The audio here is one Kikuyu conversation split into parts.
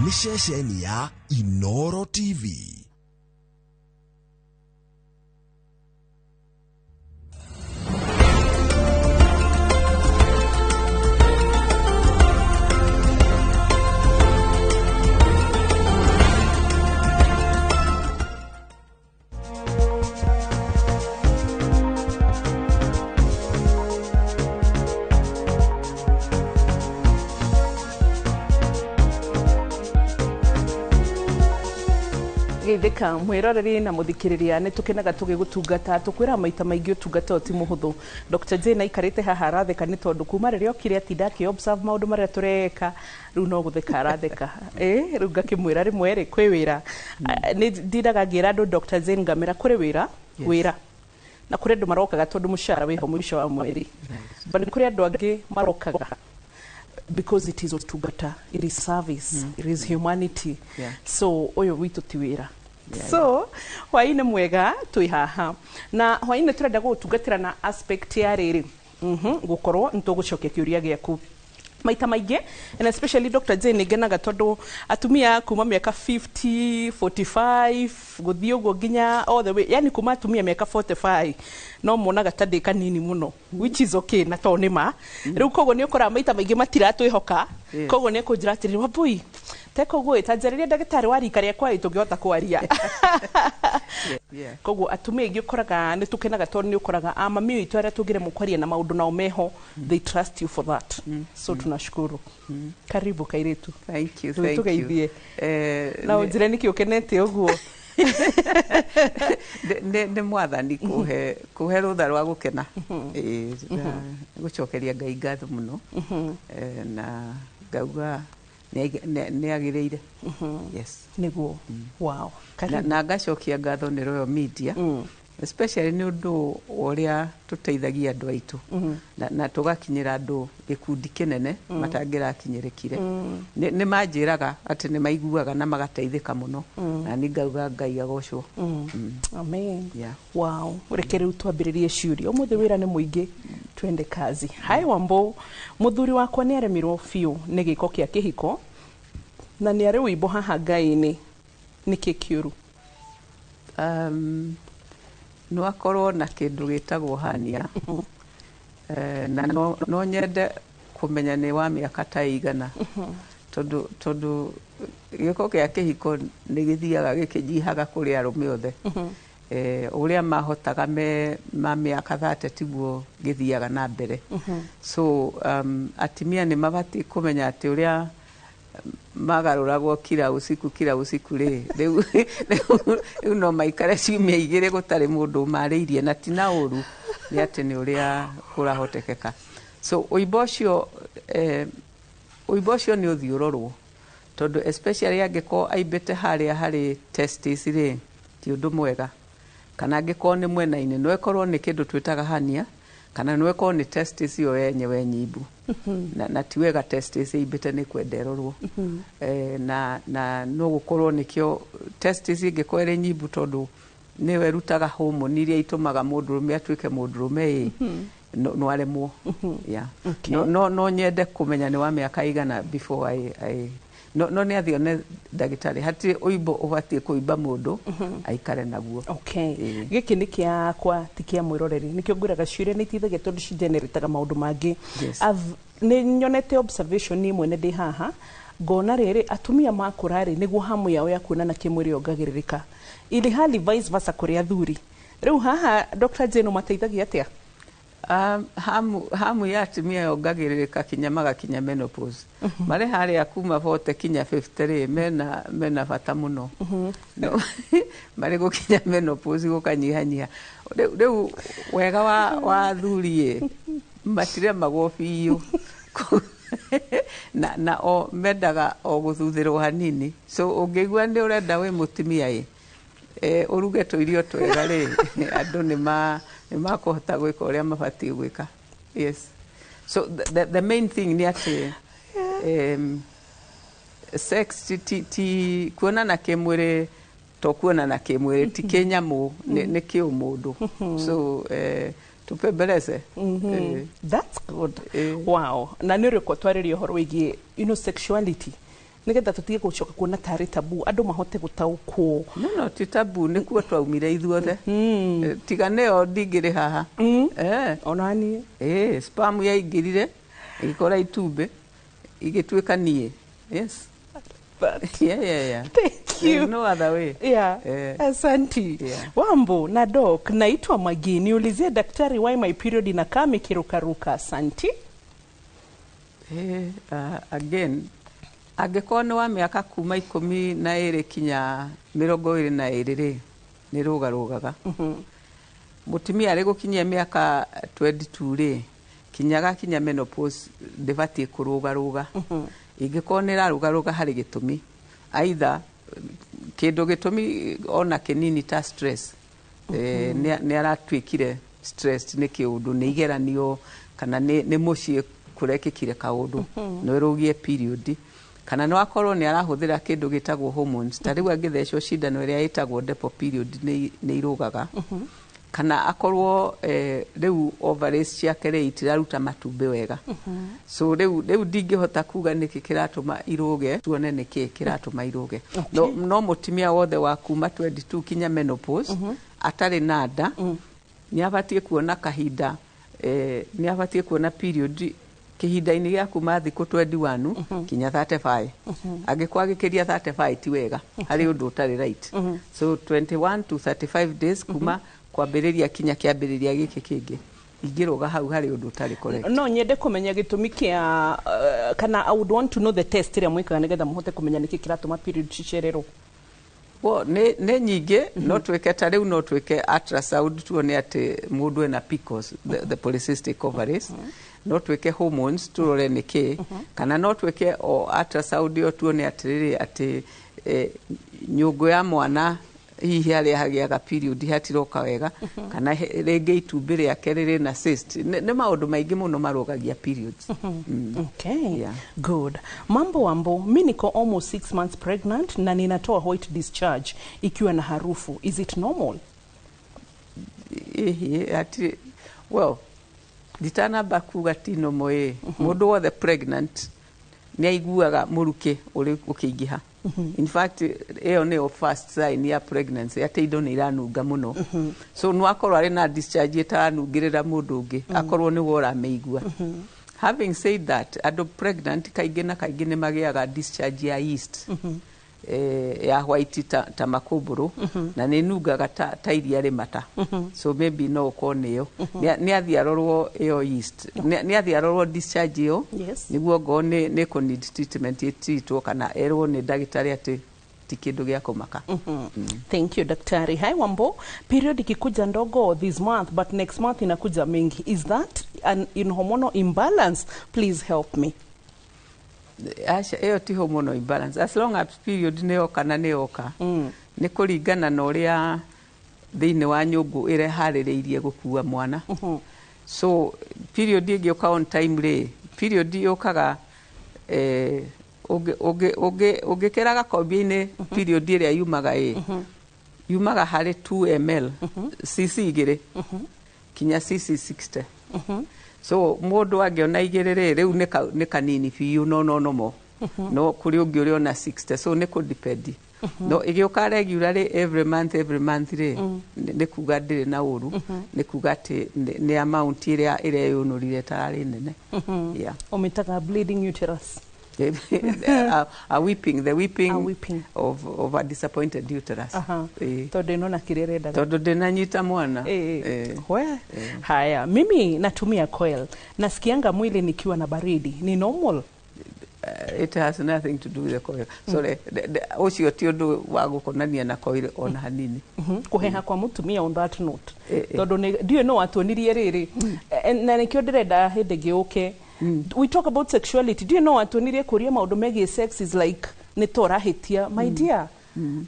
Nĩ ceceni ya Inoro TV. Geithĩka mwĩroreri na mũthikĩrĩria, nĩ tũkenaga tũgĩgũtungata. Tũkwĩra maita maingĩ ũtungata ũyũ ti mũhũthũ. Dr Jane aikarĩte haha aratheka nĩ tondũ kuma rĩrĩa okire atinda akĩ observe maũndũ marĩa tũreka, rĩu no gũtheka aratheka. Ĩ rĩu ngakĩmwĩra rĩmwe rĩ kwĩ wĩra. Nĩ ndindaga ngĩra andũ Dr Jane, ngamĩra kũrĩ wĩra wĩra na kũrĩ andũ marokaga tondũ mũcara wĩho mũico wa mweri, but nĩ kũrĩ andũ angĩ marokaga because it is ũtungata, it is service, it is humanity. So ũyũ witũ ti wĩra. So hwaĩ-inĩ mwega, twĩ haha na hwaĩ-inĩ tũrenda gũgũtungatĩra na aspect ya rĩrĩ, gũkorwo nĩ tũgũcokia kĩũria gĩaku maita maingĩ, and especially Dr. Jane ngenaga tondũ atumia kuma mĩaka 50, 45 gũthiĩ ũguo nginya all the way, yani kuma atumia mĩaka 45 no monaga ta ndĩ kanini mũno, which is okay, na to nĩ ma rĩu. Koguo nĩ ũkoraga maita maingĩ matiratwĩhoka. Koguo nĩ ekũnjĩra atĩrĩrĩ, "Wambui, teka ũguo ĩ, ta njarĩria ndagĩtarĩ wa rika rĩakwa ĩ tũngĩhota kwaria." Koguo atumia aingĩ ũkoraga nĩ tũkenaga tondũ nĩ ũkoraga a mami witũ arĩa tũngĩremwo kwaria na maũndũ nao meho, they trust you for that. So tunashukuru. Karibu kairitu. Thank you, Rĩu thank you. tũgeithie. Na ũnjĩre nĩkĩ ũkenete ũguo. Nĩ mwathani kũhe rũtha rwa gũkena. Ĩĩ, na gũcokeria Ngai ngatho mũno. Na ngauga nĩ agĩrĩire. Yes. Nĩguo, wow. Na, karibu. Na ngacokia ngatho nĩ Royal Media, especially nĩ ũndũ wa ũrĩa tũteithagia andũ aitũ na tũgakinyĩra andũ gĩkundi kĩnene matangĩrakinyĩrĩkire. Nĩ manjĩraga atĩ nĩ maiguaga na magateithĩka mũno, na nĩ ngauga Ngai agocwo. Amen. Wow, reke rĩu twambĩrĩrie ciũria. Ũmũthĩ wĩra nĩ mũingĩ, twende kazi. Hai Wambo, mũthuri wakwa nĩ aremirwo biũ nĩ gĩko kĩa kĩhiko na nĩ arĩ ũimbo haha ngai-inĩ, nĩkĩ kĩũru? No akorwo na kĩndũ gĩtagwo hernia. Na no nyende kũmenya nĩ wa mĩaka ta ĩigana, tondũ gĩko kĩa kĩhiko nĩ gĩthiaga gĩkĩnyihaga kũrĩ arũme othe. Ũrĩa mahotaga me ma mĩaka 30 tiguo gĩthiaga na mbere. So atimia nĩ mabatiĩ kũmenya atĩ ũrĩa magarũragwo kila usiku kila usiku rĩ, rĩu no maikare ciumia 2 gũtarĩ mũndũ ũmarĩirie, na ti na ũru, nĩ atĩ nĩ ũrĩa kũrahotekeka. So ũimbo ũcio nĩ ũthiĩ ũrorwo, tondũ especially angĩkorwo aimbĩte harĩa harĩ testis rĩ, ti ũndũ mwega. Kana angĩkorwo nĩ mwena-inĩ, no ĩkorwo nĩ kĩndũ twĩtaga hernia, kana no ĩkorwo nĩ testis ĩyo yenyewe nyimbu. Na ti wega testis ĩimbĩte, nĩ kwenda ĩrorwo. Na no gũkorwo nĩkĩo testis ĩngĩkorwo ĩrĩ nyimbu, tondũ nĩyo ĩrutaga hormone iria itũmaga mũndũrũme atuĩke mũndũrũme ĩ, no aremwo. Yeah. No nyende kũmenya nĩ wa mĩaka igana before I no nĩ athiĩ one ndagĩtarĩ. Hatirĩ ũimbo ũbatiĩ kũimba mũndũ aikare naguo. Okay. Ĩĩ. Gĩkĩ nĩ kĩakwa, ti kĩa mwĩroreri. Nĩkĩo ngwĩraga ciũria nĩ iteithagia tondũ cigenerataga maũndũ mangĩ. Nĩ nyonete observation niĩ mwene ndĩ haha, ngona rĩrĩ, atumia makũra rĩ, nĩguo hamu yao ya kuonana kĩmwĩrĩ yongagĩrĩrĩka, ili hali vice versa kũrĩ athuri. Rĩu haha Dr Jane ũmateithagia atĩa? Hamu ya atumia yongagĩrĩrĩka kinya magakinya menopause. Marĩ harĩa kuma 40 kinya 50 rĩ, mena bata mũno. No, marĩ gũkinya menopause gũkanyihanyiha. Rĩu wega wa athuri ĩ, matiremagwo biũ na o mendaga o gũthuthĩrwo hanini. So ũngĩigua nĩ ũrenda wĩ mũtumia ĩ, ũruge tũirio twega rĩ, andũ nĩ makũhota gwĩka ũrĩa mabatiĩ gwĩka. Yes, so the main thing nĩ atĩ sex ti kuonana kĩmwĩrĩ, to kuonana kĩmwĩrĩ ti kĩnyamũ, nĩ kĩũmũndũ. So tupembeleze. That's good. Eh. Wow, na nĩ ũrĩko twarĩria ũhoro wĩgiĩ sexuality. Nĩgetha tũtige gũcoka kuona tarĩ tabu, andũ mahote gũtaũkwo. No ti tabu, nĩkuo twaumire ithuothe. Tiga nĩyo ndingĩrĩ haha. Onaniĩ. Sperm yaingĩrire ĩgĩkora itumbĩ igĩtuĩka niĩ. Yes. But Yeah. Thank you. There's no other way. Yeah. Asanti. Wambo na doc, naitwa Magi. Niulizie daktari why my period inakaa ikirukaruka. Asanti. Again, angĩkorwo nĩ wa mĩaka kuma 12 kinya 22 rĩ, nĩ rũgarũgaga. Mũtumia arĩ gũkinyia mĩaka 22 rĩ, kinya gakinya menopause ndĩbatiĩ kũrũgarũga. Ingĩkorwo nĩ ĩrarũgarũga harĩ gĩtũmi, either kĩndũ gĩtũmi ona kĩnini ta stress, nĩ aratuĩkire stressed nĩ kĩũndũ, nĩ igeranio kana nĩ mũciĩ kũrekĩkire kaũndũ, no ĩrũgie period, kana no akorwo nĩ arahũthĩra kĩndũ gĩtagwo hormones, ta rĩu angĩthecwo cindano ĩrĩa ĩtagwo depo, period nĩ irũgaga, kana akorwo rĩu ovaries ciake rĩ itiraruta matumbĩ wega. So rĩu ndingĩhota kuga nĩkĩ kĩratũma irũge, tuone nĩkĩ kĩratũma irũge. No mũtumia wothe wa kuma 22 kinya menopause atarĩ na nda nĩ abatiĩ kuona kahinda, nĩ abatiĩ kuona period kĩhinda-inĩ gĩa kuma thikũ 21 kinya 35. Angĩkorwo agĩkĩria 35 ti wega, harĩ ũndũ ũtarĩ right. So 21 to 35 days kuma kwambĩrĩria kinya kĩambĩrĩria gĩkĩ kĩngĩ, ingĩrũga hau harĩ ũndũ ũtarĩ correct. No nyende kũmenya gĩtũmi kĩa kana I would want to know the test ĩrĩa mwĩkaga nĩgetha mũhote kũmenya nĩkĩ kĩratũma period cicererwo. Well, nĩ nyingĩ. No twĩke ta rĩu, no twĩke ultrasound tuone atĩ mũndũ ena PCOS, the polycystic ovaries. No twĩke hormones turore nĩkĩ, kana no twĩke o ultrasound ĩyo tuone atĩrĩrĩ atĩ nyũngũ ya mwana hihi harĩa hagĩaga period hatiroka wega, kana rĩngĩ itumbĩ rĩake rĩrĩ na cyst. Nĩ maũndũ maingĩ mũno marũgagia periods. Okay. Yeah. Good. Mambo Wambo, mi niko almost 6 months pregnant na ninatoa white discharge ikiwa na harufu. Is it normal? Ihi ati, well, nditanamba kuga ti normal ĩ, mũndũ wothe pregnant nĩ aiguaga mũrukĩ ũrĩ ũkĩingĩha. In fact, ĩyo nĩyo first sign ya pregnancy, atĩ indo nĩ iranunga mũno. So no akorwo arĩ na discharge ĩtaranungĩrĩra mũndũ ũngĩ, akorwo nĩwe ũramĩigua. Having said that, andũ pregnant kaingĩ na kaingĩ nĩ magĩaga discharge ya yeast, ya white ta makũmbũrũ, na nĩ nungaga ta iria rĩmata. So maybe no ũkorwo nĩyo. Nĩ athiĩ arorwo ĩyo yeast, nĩ athiĩ arorwo discharge ĩyo, nĩguo ngorwo nĩ kũ need treatment ĩtreatwo kana erwo nĩ ndagĩtarĩ atĩ ti kĩndũ gĩa kũmaka. Thank you, daktari. Hi Wambo, period ikikuja ndogo this month but next month inakuja mingi. Is that an in hormonal imbalance? Please help me. Aca, ĩyo ti hormonal imbalance. As long as period nĩ yoka na nĩ yoka, nĩ kũringana na ũrĩa thĩinĩ wa nyũngũ ĩreharĩrĩirie gũkua mwana. So period ĩngĩũka on time rĩ, period yũkaga ũngĩkĩra gakombia-inĩ, period ĩrĩa yumaga ĩ yumaga harĩ 2 ml, cc 2 kinya cc 60. So mũndũ angĩona 2 rĩ, rĩu nĩ kanini biũ, no no kũrĩ ũngĩ ũrĩona 60. So nĩ kũdepend. No ĩgĩũka regularly every month, every month rĩ, nĩ kuga ndĩrĩ na ũru, nĩ kuga atĩ nĩ amount ĩrĩa ĩreyũnũrire tararĩ nene. Yeah. Ũmĩtaga bleeding uterus. A weeping, the weeping, A weeping. of a disappointed uterus. Tondũ ĩno na kĩrĩa ĩrendaga. Tondũ ndĩnanyita mwana. We. Haya, mimi natumia coil. Nasikianga mwili nikiwa na baridi. Ni normal? It has nothing to do with the coil. Sorry, ũcio ti ũndũ wa gũkonania na coil ona hanini. Kũheha kwa mũtumia, on that note, Eh. tondũ ndiũĩ no watuonirie rĩrĩ, na nĩkĩo ndĩrenda hĩndĩ ĩngĩ ũke we talk about sexuality. Ndiũĩ no watuonirie kũria maũndũ megiĩ sex is like nĩ ta ũrahĩtia, my dear.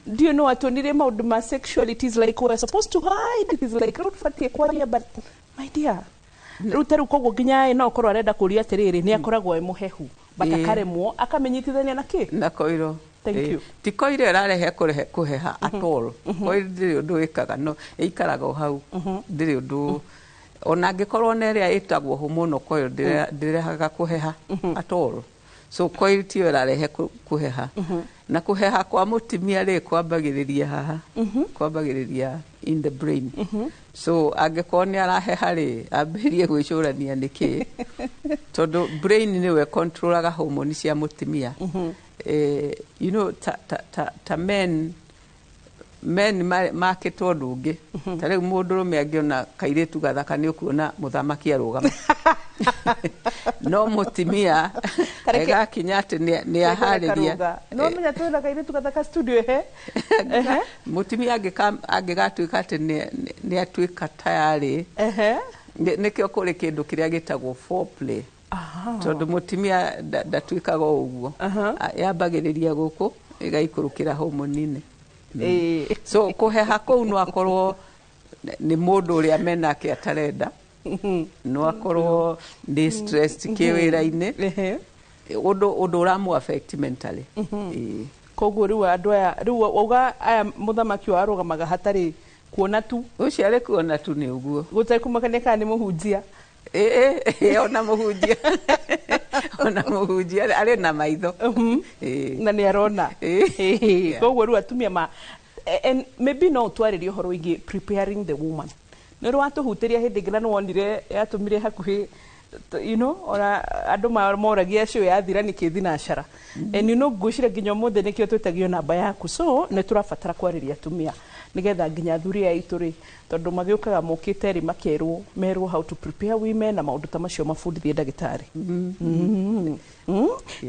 Ndiũĩ no watuonirie maũndũ ma sexuality is like we're supposed to hide it, is like rĩu tũbatiĩ kwaria, but my dear, rĩu ta rĩu koguo nginya ĩ no akorwo arenda kũria atĩrĩrĩ, nĩ akoragwo e mũhehu but akaremwo akamenyitithania na kĩ? Na koiro. Thank you. Ti koiro ĩrarehe kũheha at all. Koiro ndĩrĩ ũndũ ĩkaga, no ĩikaraga o hau, ndĩrĩ ũndũ ona angĩkorwo nĩ ĩrĩa ĩtagwo hormonal coil, ndĩrehaga kũheha at all. So coil tiyo ĩrarehe kũheha. Na kũheha kwa mũtumia rĩ, kwambagĩrĩria haha, kwambagĩrĩria in the brain. So angĩkorwo nĩ araheha rĩ, ambĩrĩrie gwĩcũrania nĩkĩ, tondũ brain nĩwe controlaga hormone cia mũtumia. Ta men makĩtwo ũndũ ũngĩ. Ta rĩu mũndũrũme angĩona kairĩtu gathaka, nĩ ũkuona mũthamaki arũgama, no mũtumia ĩgakinya atĩ nĩ aharĩria. No menya twĩna kairĩtu gathaka studio, ehe. Ehe. Mũtumia angĩgatuĩka atĩ nĩ atuĩka tayarĩ, nĩkĩo kũrĩ kĩndũ kĩrĩa gĩtagwo foreplay, tondũ mũtumia ndatuĩkaga o ũguo. Yambagĩrĩria gũkũ, ĩgaikũrũkĩra hormone-inĩ. So kũheha kũu no akorwo nĩ mũndũ ũrĩa menake atarenda, no akorwo nĩ stress kĩwĩra-inĩ, ũndũ ũramũ affect mentally. Ĩĩ. Koguo rĩu andũ aya, rĩu wauga aya mũthamaki ũyũ arũgamaga hatarĩ kuona tu. Ũcio arĩ kuona tu nĩ ũguo. Gũtekũmakania kana nĩ mũhunjia. Ĩ, ĩ, ona mũhunjia arĩ na maitho. Ĩĩ. Na nĩ arona. Ĩĩ. Koguo rĩu atumia ma and maybe no twarĩrie ũhoro wĩgiĩ preparing the woman. Nĩ ũrĩ watũhutĩria hĩndĩ ĩngĩ na nĩ wonire yatũmire hakuhĩ ona andũ moragia show yathira nĩkĩ thinacara, and ngwĩciria nginya ũmũthĩ nĩkĩo twĩtagio namba yaku. So nĩ tũrabatara kwarĩria atumia nĩgetha nginya athuri aya aitũ rĩ, tondũ magĩũkaga mokĩte rĩ, makerwo merwo how to prepare women na maũndũ ta macio, mabundithie ndagĩtarĩ.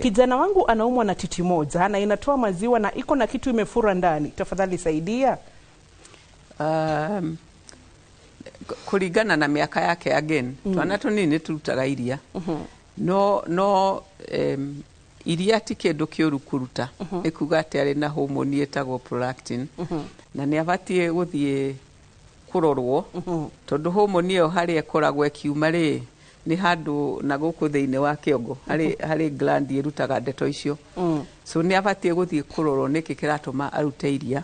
Kijana wangu anaumwa na titi moja na inatoa maziwa na iko na kitu imefura ndani. Tafadhali saidia. Kũringana na mĩaka yake, again, twana tũnini nĩ tũrutaga iria, no iria ti kĩndũ kĩũru kũruta. Nĩ kuga atĩ arĩ na hormone ĩtagwo prolactin, na nĩ abatiĩ gũthiĩ kũrorwo, tondũ hormone ĩyo harĩa ĩkoragwo ĩkiuma rĩ, nĩ handũ na gũkũ thĩinĩ wa kĩongo, harĩ gland ĩrutaga ndeto icio. So nĩ abatiĩ gũthiĩ kũrorwo nĩkĩ kĩratũma arute iria,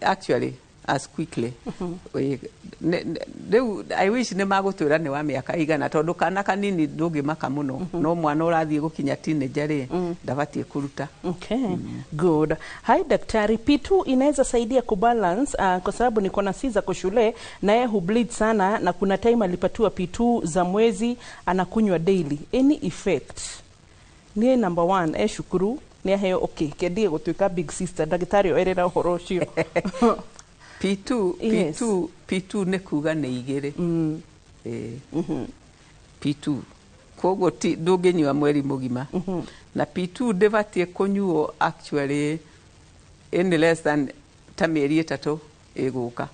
actually as quickly. Rĩu I wish nĩ magũtwĩra nĩ wa mĩaka igana, tondũ kana kanini ndũngĩmaka mũno, no mwana ũrathiĩ gũkinya teenager rĩ, ndabatiĩ kũruta. Okay, good. Hi daktari, P2 inaweza saidia kubalance kwa sababu niko na sister kwa shule na yeye hubleed sana, na kuna time alipatiwa P2 za mwezi anakunywa daily. Any effect? Niĩ number one, e cukuru nĩ aheo, okay, kendie gũtuĩka big sister, ndagĩtarĩ oerera ũhoro ũcio. P2. Yes. P2, P2 nĩ kuga nĩ igĩrĩ. Ĩĩ. P2 koguo ti ndũngĩnyua mweri mũgima, na P2 ndĩbatiĩ kũnyuo actually any less than ta mĩeri 3 ĩgũka.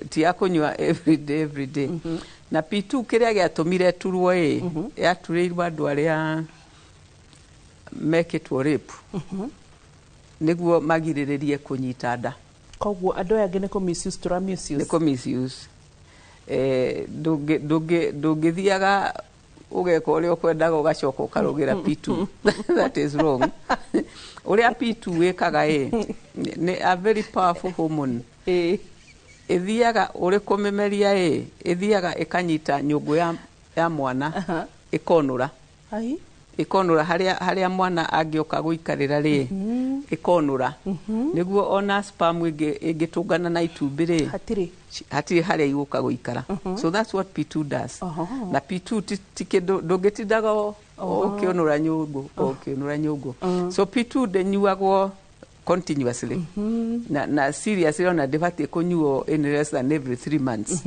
Ti ya kũnyua every day, every day. Na P2 kĩrĩa gĩatũmire ĩturwo ĩ, yaturĩirwo andũ arĩa mekĩtwo rape, nĩguo magirĩrĩrie kũnyita nda. Koguo andũ aya angĩ nĩ kũ misuse tũra misuse. Nĩ kũ misuse. Ndũngĩthiaga ũgeka ũrĩa ũkwendaga, ũgacoka ũkarũgĩra P2. That is wrong. Ũrĩa P2 ĩkaga ĩ, nĩ a very powerful hormone. Ĩthiaga ũrĩ kũmĩmeria ĩ, ĩthiaga ĩkanyita nyũngũ ya mwana, ĩkonũra. Ai. Ĩkonũra harĩa mwana angĩũka gũikarĩra rĩ, ĩkonũra nĩguo ona sperm ĩngĩtũngana na itumbĩ rĩ, hatirĩ. Hatirĩ harĩa igũka gũikara. So that's what P2 does. Na P2 ti kĩndũ ndũngĩtindaga ũkĩũnũra nyũngũ, ũkĩũnũra nyũngũ. So P2 ndĩnyuagwo continuously, na seriously, ona ndĩbatiĩ kũnyuo in less than every 3 months.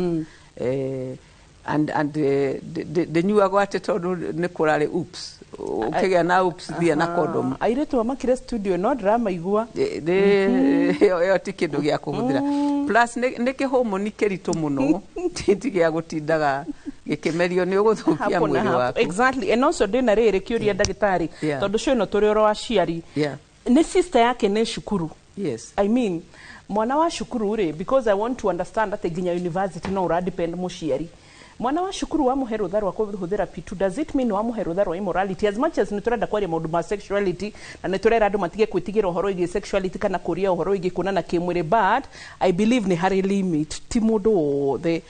And ndĩnyuagwo atĩ tondũ nĩ kũrarĩ oops, ũkĩgĩa na oops, thiĩ na condom. Airĩtu amakire studio no ndĩramaigua. Ĩyo ti kĩndũ gĩa kũhũthĩra. Plus nĩ kĩhomoni kĩritũ mũno, ti gĩa gũtindaga gĩkĩmerio, nĩ ũgũthũkia Hapo na mwĩrĩ hapo. waku. Exactly, and also ndĩna rĩrĩ kĩũria, ndagĩtarĩ, tondũ cio ĩno tũrĩ oro aciari, nĩ sister yake nĩ cukuru. I mean, mwana wa cukuru rĩ, because I want to understand atĩ nginya university no ũra depend mũciari. Mwana wa cukuru wamũhe rũtha rwa kũhũthĩra P2, does it mean wamũhe rũtha rwa immorality? As much as nĩ tũrenda kwaria maũndũ ma sexuality na nĩ tũrera andũ matige gwĩtigĩra ũhoro wĩgiĩ sexuality kana kũria ũhoro wĩgiĩ kuonana kĩmwĩrĩ, but I believe nĩ harĩ limit, ti mũndũ wothe.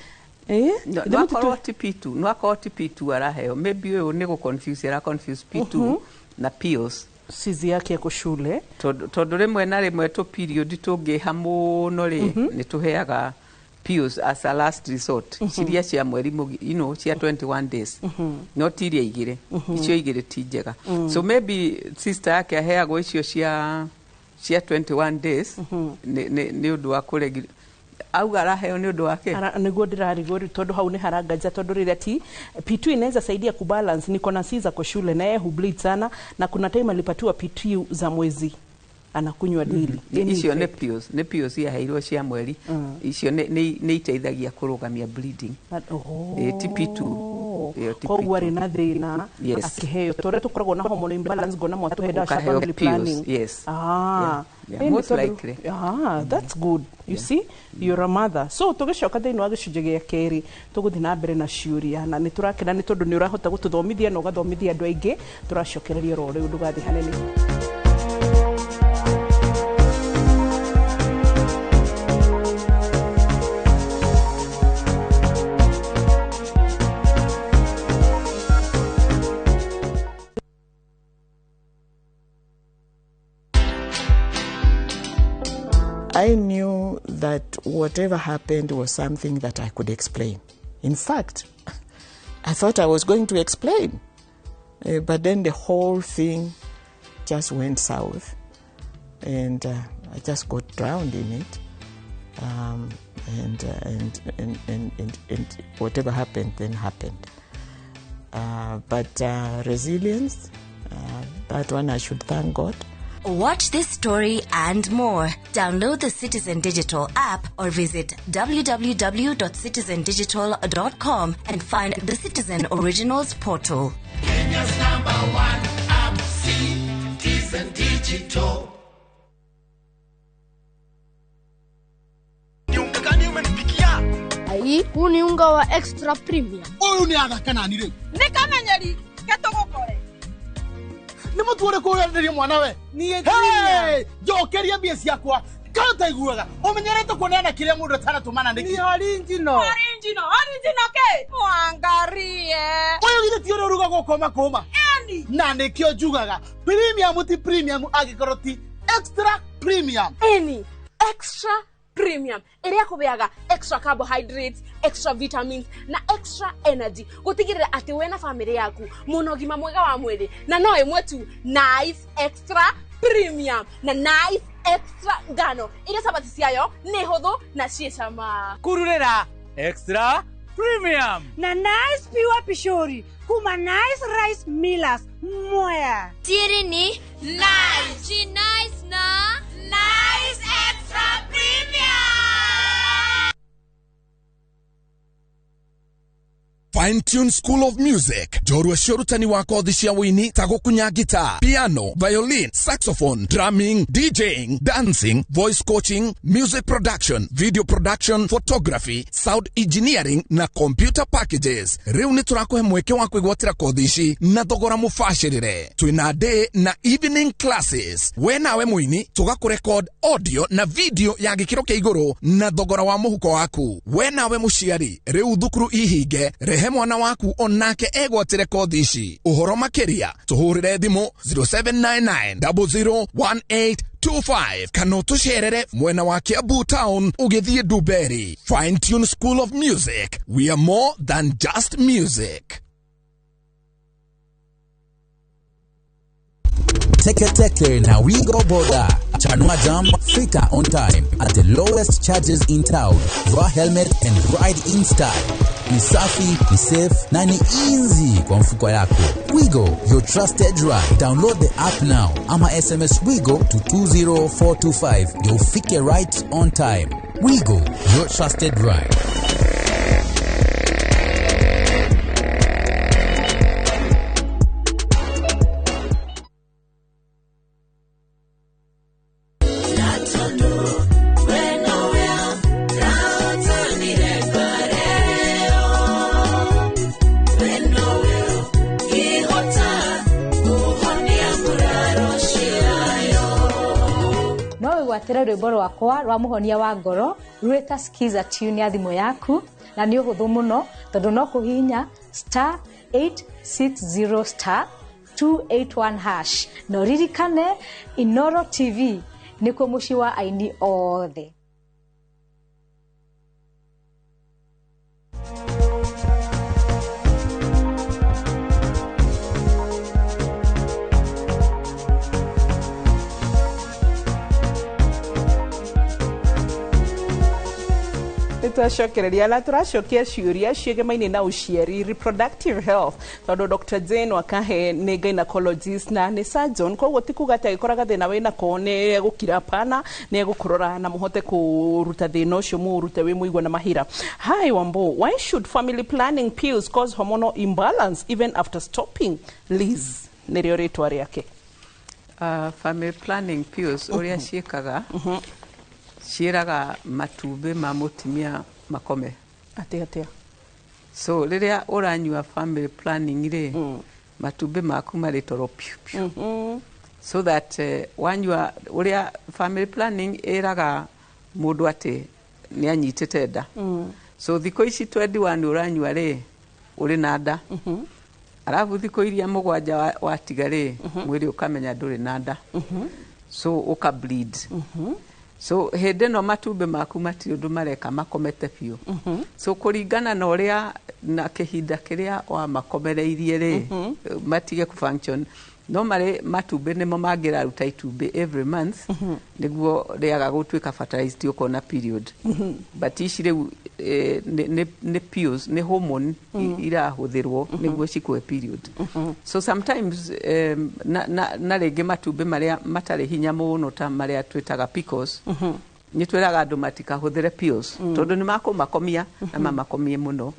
Eh? No, Ithe no mũtitũ- akorwo ti P2, no akorwo ti P2 araheo, maybe ũyũ nĩ gũ-confuse, ara confuse P2 na pills. Sizi yake yako shule. Tondũ rĩmwe na rĩmwe tũ period tũngĩha mũno rĩ, nĩ tũheaga pills as a last resort, ciria cia mweri cia 21 days, no ti iria igĩrĩ, icio igĩrĩ ti njega. So maybe sister yake aheagwo icio cia 21 days nĩ ũndũ wa kũregi auga araheo nĩ ũndũ wake. Niguo ndirarigwo rĩu tondũ hau nĩ haranganja, tondũ rĩrĩa ti P2 inaweza saidia kubalance. Niko na siza kwa shule na yeye hubleed sana, na kuna time alipatiwa P2 za mwezi anakunywa daily. Any Icio nĩ effect? pills, nĩ pills iaheirwo cia mweri, icio nĩ iteithagia kũrũgamia bleeding. Oh. Ĩ, ti P2. Ĩyo ti Koguo P2. arĩ na thĩna, Yes. akĩheo tũrĩa tũkoragwo na hormone imbalance, ngona mwatũhe ndawa cia Ũkaheo family pills, planning. yes. Ah. Yeah, Ĩni most tondũ- likely. Ah, that's good. You see, you're a mother. So tũgĩcoka thĩinĩ wa gĩcunjĩ gĩa kerĩ tũgũthiĩ na mbere na ciũria, na nĩ tũrakena nĩ tondũ nĩ ũrahota gũtũthomithia na ũgathomithia andũ aingĩ. Tũracokereria oro rĩu, ndũgathiĩ hanene. I knew that whatever happened was something that I could explain. In fact, I thought I was going to explain. But then the whole thing just went south, and I just got drowned in it. And whatever happened, then happened. But resilience, that one I should thank God. Watch this story and more. Download the Citizen Digital app or visit www.citizendigital.com and find the Citizen Originals portal. Kenya's number one app, Citizen Digital. Ni unga gani umenipikia? Ai, huu ni unga wa Extra Premium. Ũyũ nĩ athaka nani rĩu? Nĩ kamenyeri ketũgũkore. Nĩ mũtu ũrĩkũ ũrenderio mwana we? Niĩ. Hey, njokeria mbia ciakwa. Kana ũtaiguaga ũmenyerete kuoneana kĩrĩa mũndũ atanatũmana nĩkĩ? Original. Original, original ke mwangarie. Ũyũ githĩ ti ũrĩa ũrugagwo kũma kũma? Eni. Na nĩkĩo njugaga premium ti premium angĩkorwo ti Extra Premium. Eni, Extra Premium ĩrĩa kũbeaga extra carbohydrates, extra vitamins na extra energy gũtigĩrĩra atĩ we na bamĩrĩ yaku mũna ũgima mwega wa mwĩrĩ, na no ĩmwe tu, Nice Extra Premium na Nice Extra ngano ĩrĩa cabati ciayo nĩ hũthũ na ciĩ cama. Kururira Extra Premium. Na Nice Pure Pishori kuma Nice Rice Millers, Mwea. Siri ni Nice. She nice na Nice Extra Premium. Fine Tune School of Music, njorua cia ũrutani wa kothi cia wũini ta gũkunya guitar, piano, violin, saxophone, drumming, DJing, dancing, voice coaching, music production, video production, photography, sound engineering na computer packages. Rĩu nĩ tũrakũhe mweke wa kwĩgwatĩra kothi ici na thogora mũbacĩrĩre. Twĩna day na evening classes. We nawe mũini tũgakũrecord audio na video ya gĩkĩro kĩa igũrũ na thogora wa mũhuko waku. We nawe mũciari, rĩu thukuru ihinge, rehe mwana waku onake egwatĩre kothi ici. Ũhoro makĩria tũhũrĩre thimũ 0799 001825 kana ũtũcerere mwena wa Kiambu Town ũgĩthiĩ Ndumberi. Fine Tune School of Music, we are more than just music. Teke Teke na Wigo Boda. Chanua Jam, fika on time at the lowest charges in town. Vaa helmet and ride in style. Ni safi, ni safe na ni easy kwa mfuko yako. Wigo, your trusted ride. Download the app now ama SMS Wigo to 20425 ndio ufike right on time. Wigo, your trusted ride. No wĩgwatĩre rwĩmbo rwakwa rwa mũhonia wa ngoro rwĩta Skiza tune ya thimũ yaku. Na nĩ ũhũthũ mũno tondũ no kũhihinya star 860 star 281 hash. Na ũririkane Inoro TV nĩkuo mũciĩ wa aini othe. Twacokereria na tũracokia ciũria ciĩgemaine na ũciari, reproductive health, tondũ Dr. Jane Wakahe nĩ gynecologist na nĩ surgeon, koguo ti kuga atĩ agĩkora gathĩna wĩnako nĩ egũkira pana, nĩ egũkũrora na mũhote kũruta thĩna ũcio, mũũrute wĩ mũigua na mahira. Hi Wambo, why should family planning pills cause hormonal imbalance even after stopping? Liz nĩrĩo rĩtwa rĩake. Family planning pills ũrĩa ciĩkaga, ciĩraga matumbĩ ma mũtumia makome. Atĩa atĩa? So rĩrĩa ũranyua family planning rĩ, matumbĩ maku marĩ toro piu piu, so that wanyua ũrĩa family planning ĩraga mũndũ atĩ nĩ anyitĩte nda. So thikũ ici 21 ũranyua rĩ, ũrĩ na nda, arabu thikũ iria 7 watiga rĩ, mwĩrĩ ũkamenya ndũrĩ na nda, so ũka bleed. So hĩndĩ ĩno matumbĩ maku matirĩ ũndũ mareka, makomete biũ. So kũringana na ũrĩa na kĩhinda kĩrĩa wamakomereirie rĩ, matige kũ-function, no marĩ matumbĩ nĩmo mangĩraruta itumbĩ every month nĩguo rĩaga gũtuĩka fertilized ũkona period. But ici rĩu nĩ pills, nĩ hormone irahũthĩrwo nĩguo cikũhe period. So sometimes na rĩngĩ matumbĩ marĩa matarĩ hinya mũno ta marĩa twĩtaga PCOS, nĩ twĩraga andũ matikahũthĩre pills tondũ nĩ makũmakomia na mamakomie mũno.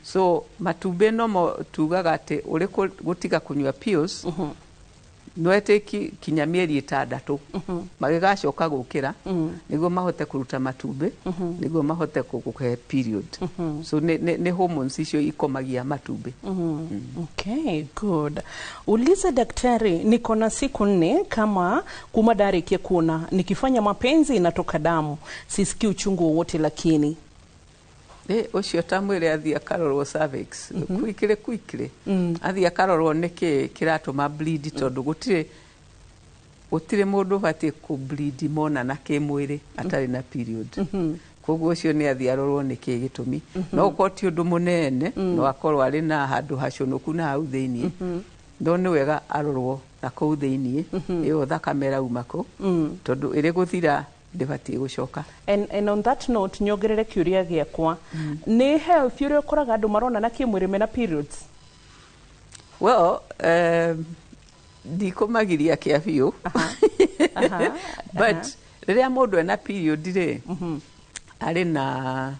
So matumbĩ nomo tugaga atĩ ũrĩ gũtiga kũnyua pills no etĩki kinya mĩeri 6 magĩgacoka gũkĩra nĩguo mahote kũruta matumbĩ nĩguo mahote gũkũhe period. So nĩ hormones icio ikomagia matumbĩ. Okay, good. Uliza daktari, niko na siku 4 kama kuma ndarĩkia kuona nikifanya mapenzi inatoka damu, sisikii uchungu wowote lakini Ũcio ta mwĩre athiĩ akarorwo cervix quickly quickly, athiĩ akarorwo nĩkĩ kĩratũma bleed, tondũ gũtirĩ mũndũ ũbatiĩ kũ bleed monana kĩmwĩrĩ atarĩ na period. Koguo ũcio nĩ athiĩ arorwo nĩkĩ gĩtũmi. No ũkorwo ti ũndũ mũnene, no akorwo arĩ na handũ haconoku na hau thĩiniĩ, no nĩ wega arorwo na kũu thĩiniĩ ĩyo thakame ĩrauma kũ, tondũ ĩrĩ gũthira ndĩbatiĩ gũcoka. And on that note, nyongerere kĩũria gĩakwa, nĩ health ũrĩa ũkoraga andũ maronana kĩmwĩrĩ mena periods? Well, ndikũmagiria kĩa biũ, but rĩrĩa mũndũ ena period rĩ, arĩ na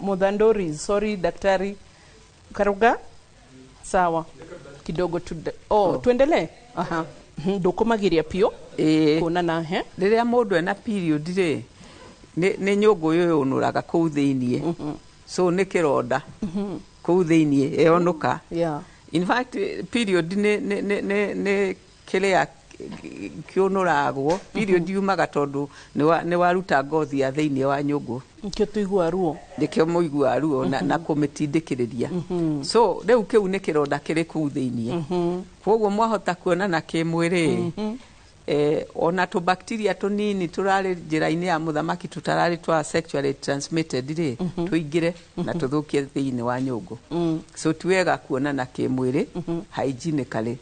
Muthandori, sorry daktari Karuga, sawa kidogo tu. Oh, tuendelee. Aha. Ndũkũmagiria piũ kuonana he Rĩrĩa mũndũ ena period rĩ, nĩ nyũngũ yũnũraga kũu thĩiniĩ, so nĩ kĩronda kũu thĩiniĩ ĩonũka. In fact, period nĩ kĩrĩa kĩũnũragwo, period yumaga tondũ nĩ waruta ngothi ya thĩiniĩ wa nyũngũ. Nĩkĩo tũiguaga ruo. Nĩkĩo mũiguaga ruo na kũmĩtindĩkĩrĩria. So rĩu kĩu nĩ kĩronda kĩrĩ kũu thĩiniĩ, koguo mwahota kuonana kĩmwĩrĩ, ona tũbacteria tũnini tũrarĩ njĩra-inĩ ya mũthamaki tũtararĩ twa sexually transmitted rĩ, tũingĩre na tũthũkie thĩinĩ wa nyũngũ. So ti wega kuonana kĩmwĩrĩ hygienically.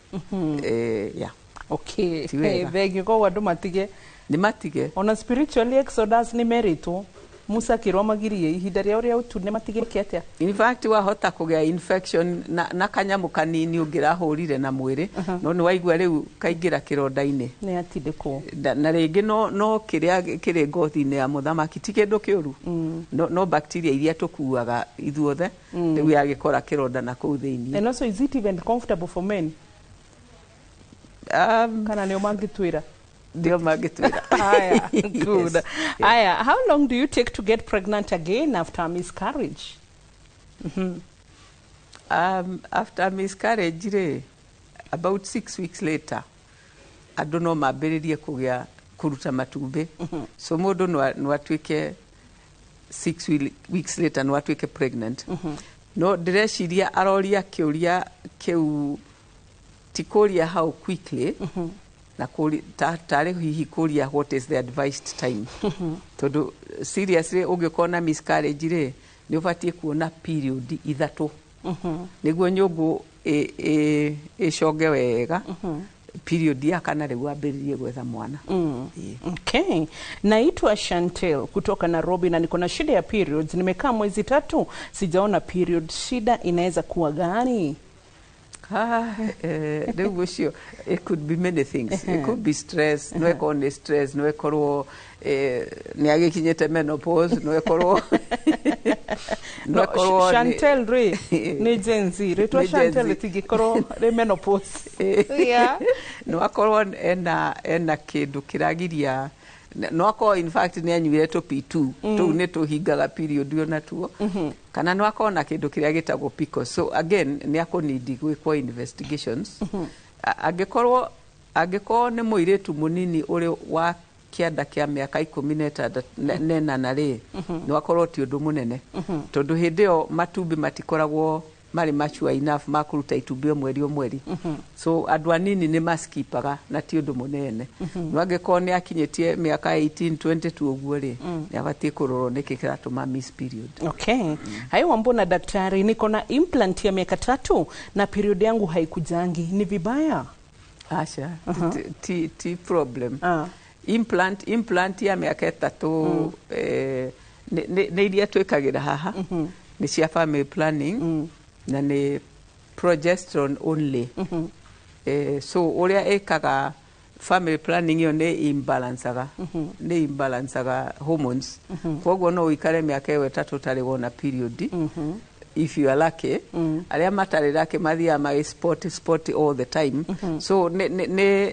Yeah. Okay. Ti wega. Thank you. Koguo andũ matige. Nĩ matige. Ona spiritually Exodus nĩ merĩtwo Musa akĩrwo magirie ihinda rĩa ũrĩa ũtune matigĩke atĩa? In fact, wahota kũgĩa infection na kanyamũ kanini ũngĩrahũrire na mwĩrĩ, no nĩ waigua rĩu kaingĩra kĩronda-inĩ. Nĩ atindĩkwo. Na rĩngĩ no kĩrĩa kĩrĩ ngothi-inĩ ya mũthamaki ti kĩndũ kĩũru, no bacteria iria tũkuaga ithuothe rĩu yagĩkora kĩronda na kũu thĩiniĩ. And also, is it even comfortable for men? Kana nĩo mangĩtwĩra? Ndio mangĩtwĩra. Aya, good. Yes. Aya, how long do you take to get pregnant again after a miscarriage? After miscarriage rĩ, about 6 weeks later andũ no mambĩrĩrie kũgĩa kũruta matumbĩ. So mũndũ no atuĩke 6 weeks later no atuĩke pregnant. No ndĩreciria aroria kĩũria kĩu ti kũria how quickly na tarĩ hihi kũria what is the advised time, tondũ seriously ũngĩkorwo na miscarriage rĩ, nĩ ũbatiĩ kuona period 3 nĩguo nyũngũ ĩconge wega. Period ya kana rĩu wambĩrĩrie gwetha mwana. Ĩĩ. Okay. Naitwa Chantel kutoka Nairobi na niko na shida ya periods. Nimekaa mwezi 3 sijaona period. Shida inaweza kuwa gani? Ah, rĩu ũcio it could be many things. It could be stress, no ĩkorwo nĩ stress, no ĩkorwo nĩ agĩkinyĩte menopause, no ĩkorwo No, Chantel rĩ nĩ Gen Z. Rĩtwa Nĩ Gen Chantel Z. rĩtingĩkorwo rĩ menopause. Yeah. No akorwo ena kĩndũ kĩragiria, no akorwo in fact nĩ anyuire tũ P2 tũu nĩ tũhingaga period ona tuo, kana no akorwo na kĩndũ kĩrĩa gĩtagwo PCOS. So again nĩ akũnidi gwĩkwo investigations. Angĩkorwo nĩ mũirĩtu mũnini ũrĩ wa kĩanda kĩa mĩaka 18 na 8 rĩ, no akorwo ti ũndũ mũnene, tondũ hĩndĩ ĩyo matumbĩ matikoragwo marĩ mature enough ma kũruta itumbĩ o mweri o mweri. So andũ anini nĩ maskipaga na ti ũndũ mũnene. No angĩkorwo nĩ akinyĩtie mĩaka 18 22 ũguo rĩ, nĩ abatiĩ kũrorwo nĩkĩ kĩratũma miss period. Okay. Hayo mbona daktari, niko na implant ya miaka 3 na period yangu haikujangi. Ni vibaya? Aca, ti problem. Ah. Implant ya mĩaka 3 nĩ iria twĩkagĩra haha nĩ cia family planning na nĩ progesterone only. So ũrĩa ĩkaga family planning ĩyo nĩ imbalancaga hormones, koguo no ũikare mĩaka ĩyo 3 ũtarĩ wona period if you are lucky. Arĩa matarĩ lucky mathiaga magĩ spot spot all the time. So nĩ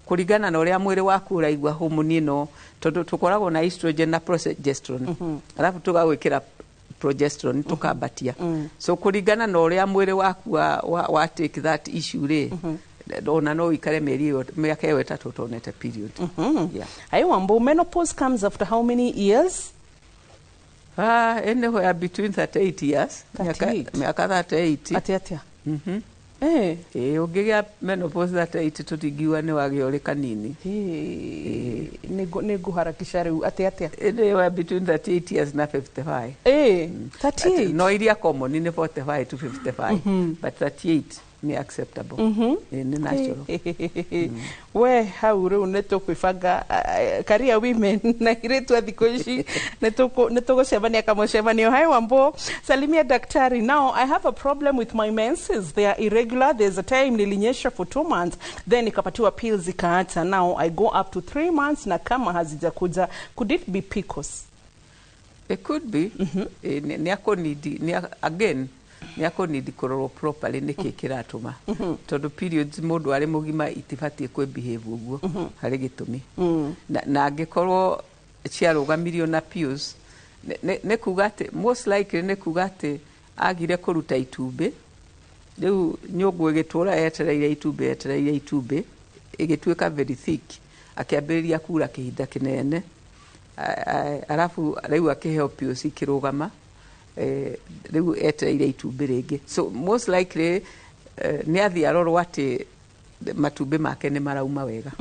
kũringana na ũrĩa mwĩrĩ waku ũraigua hormone ĩno, tondũ tũkoragwo na estrogen na progesterone, alafu tũgagwĩkĩra progesterone tũkambatia. So kũringana na ũrĩa mwĩrĩ waku wa take that issue rĩ, ona no ũikare mĩeri ĩyo mĩaka ĩyo 3 ũtonete period. Yeah. Hayo Wambo, menopause comes after how many years? Ah, anywhere between 38 years. 38? Mĩaka 38. Atĩ atia? Eh. Ĩĩ, ũngĩgĩa menopause 38 tũtingiuga nĩ wagĩa ũrĩ kanini. Nĩ ngũharakisha rĩu atĩ atia? Anywhere between 38 years na 55. 38. No iria common nĩ 45 to 55, but 38 nĩ acceptable. Ĩĩ, nĩ natural. We hau rĩu nĩ tũkwĩbanga career women na airĩtu a thikũ ici nĩ tũgũcemania kamũcemanio. Hi Wambo, salimia daktari. Now I have a problem with my menses, they are irregular. There's a time nilinyesha for 2 months, then nikapatiwa pills ikaacha. Now I go up to 3 months na kama hazijakuja. Could it be PCOS? It could be. Nĩ akũnidi again nĩ akũnidi kũrorwo properly nĩkĩ kĩratũma, tondũ periods mũndũ arĩ mũgima itibatiĩ kwĩ behave ũguo harĩ gĩtũmi. Na angĩkorwo ciarũgamirio na pills nĩ kuga atĩ most likely nĩ kuga atĩ agire kũruta itumbĩ, rĩu nyũngũ ĩgĩtũra yetereire itumbĩ, yetereire itumbĩ, ĩgĩtuĩka very thick, akĩambĩrĩria kura kĩhinda kĩnene. Arabu rĩu akĩheo pills ikĩrũgama, rĩu etereire itumbĩ rĩngĩ. So most likely nĩ athiĩ arorwo atĩ matumbĩ make nĩ marauma wega.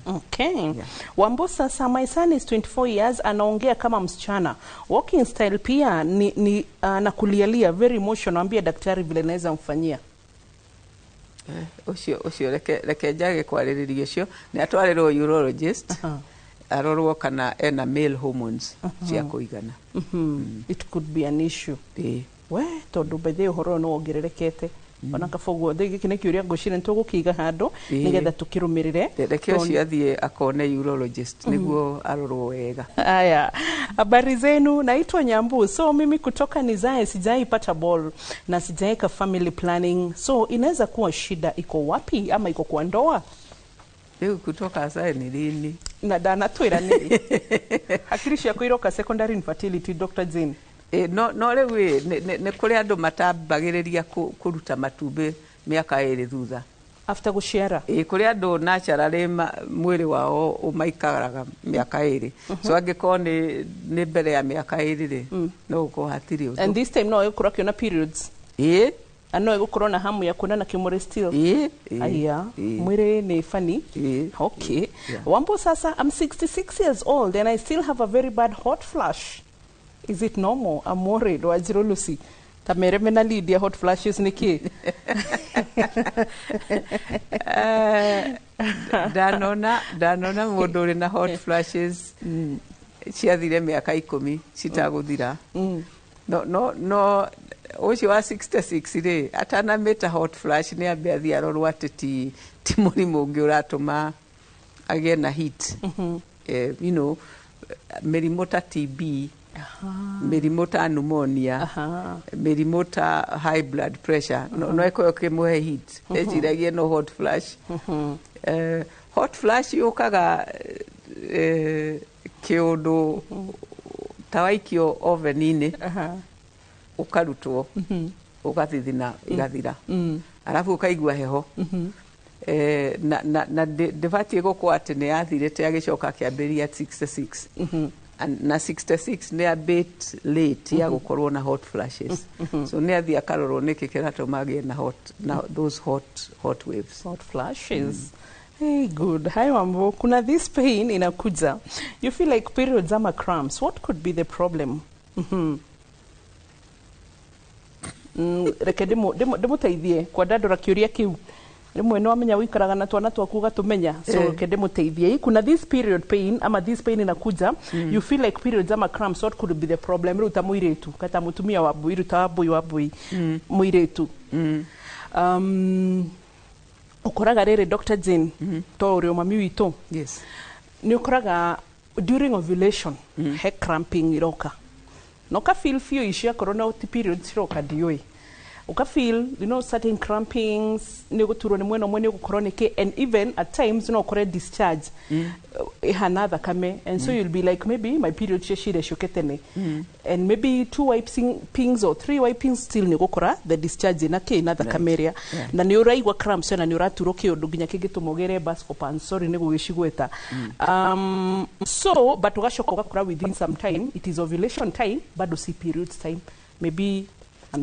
Okay. Yeah. Wambo, sasa my son is 24 years, anaongea kama msichana. Walking style pia ni na kulialia, very emotional. Ambia daktari vile naweza mfanyia. Ũcio reke njage kwarĩrĩria ũcio, nĩ atwarĩrwo urologist arorwo kana ena male hormones cia kũigana. It could be an issue. Ĩĩ. We tondũ by the way ũhoro ũyũ nĩ wongererekete ona kaba ũguo gĩkĩ nĩ kĩũria ngwĩciria nĩ tũgũkĩiga handũ nĩgetha tũkĩrũmĩrĩre. Reke ũcio athiĩ akone urologist nĩguo arorwo wega. Haya, habari zenu, naitwa Nyambu. So mimi kutoka nizae sijaipata ball na sijaeka family planning, so inaweza kuwa shida iko wapi ama iko kwa ndoa? Rĩu kutoka azae ni lini? Na ndanatwĩra nĩ hakiri ciakwa iroka secondary infertility, Dr. Jane. Ĩ, no rĩu ĩ, nĩ kũrĩ andũ matambagĩrĩria kũruta matumbĩ mĩaka 2 thutha. After gũciara. Ĩ, kũrĩ andũ naturally mwĩrĩ wao ũmaikaraga mĩaka 2. So angĩkorwo nĩ mbere ya mĩaka 2 rĩ, no gũkorwo hatirĩ ũndũ. And this time no egũkorwo akĩona periods? Ĩ. Na no egũkorwo na hamu ya kuonana kĩmũrĩ still? Ĩ. Aya. Ĩ. Mwĩrĩ nĩ funny. Ĩ. Okay. Yeah. Wambo, sasa I'm 66 years old and I still have a very bad hot flash. Is it normal? I'm worried. Wajiro Lucy. Tamere mena Lydia, hot flashes nĩ kĩ? Ndanona mũndũ ũrĩ na hot flashes ciathire mĩaka 10 citagũthira. No ũcio wa 66 rĩ, atanamĩta hot flash, nĩ ambe athiĩ arorwo atĩ ti mũrimũ ũngĩ ũratũma agĩe na heat. Mĩrimũ ta TB, mĩrimũ ta pneumonia, mĩrimũ ta high blood pressure, no ĩkorwo ĩkĩmũhe heat, eciragie no hot flash. Hot flash yũkaga kĩũndũ ta waikio oven-inĩ, ũkarutwo, ũgathithina, igathira, arabu ũkaigua heho. Na ndĩbatiĩ gũkorwo atĩ nĩ yathirĩte agĩcoka akĩambĩrĩria at 66. Na 66 nĩ a bit late ya gũkorwo na hot flashes, so nĩ athiĩ akarorwo nĩkĩ kĩratũma agĩe na hot na those hot waves. Hot flashes. Hey, good. Hi, Wambo. Kuna this pain inakuja. You feel like periods ama cramps. What could be the problem? Reke ndĩmũteithie kwandandũra kĩũria kĩu. Rĩmwe nĩ wamenya ũikaraga na twana twaku ũgatũmenya, so reke ndĩmũteithie. Kuna this period pain ama this pain inakuja, you feel like periods ama cramps. What could be the problem? Rĩu ta mũirĩtu kata mũtumia wa mbui, rĩu ta wambui wa mbui mũirĩtu, ũkoraga rĩrĩ, Dr. Jane, to ũrĩ mami witũ, nĩ ũkoraga during ovulation he cramping iroka na ũka feel biũ ici, akorwo no ti periods ciroka, ndiũĩ, ũka feel certain crampings, nĩ ũgũturwo nĩ mwena ũmwe, nĩ ũgũkorwo nĩ kĩ, and even at times no ũkore discharge ĩhana thakame, and so you'll be like, maybe my period ciacire ciũke tene, and maybe two wiping pings or three wipings, still nĩ ũgũkora the discharge ĩna kĩ, na thakame ĩrĩa, na nĩ ũraigua cramps, na nĩ ũraturwo kĩũndũ nginya kĩngĩtũma ũgĩre Buscopan, sorry nĩ gũgĩcigweta. So but ũgacoka ũgakora within some time it is ovulation time, bado si periods time, maybe.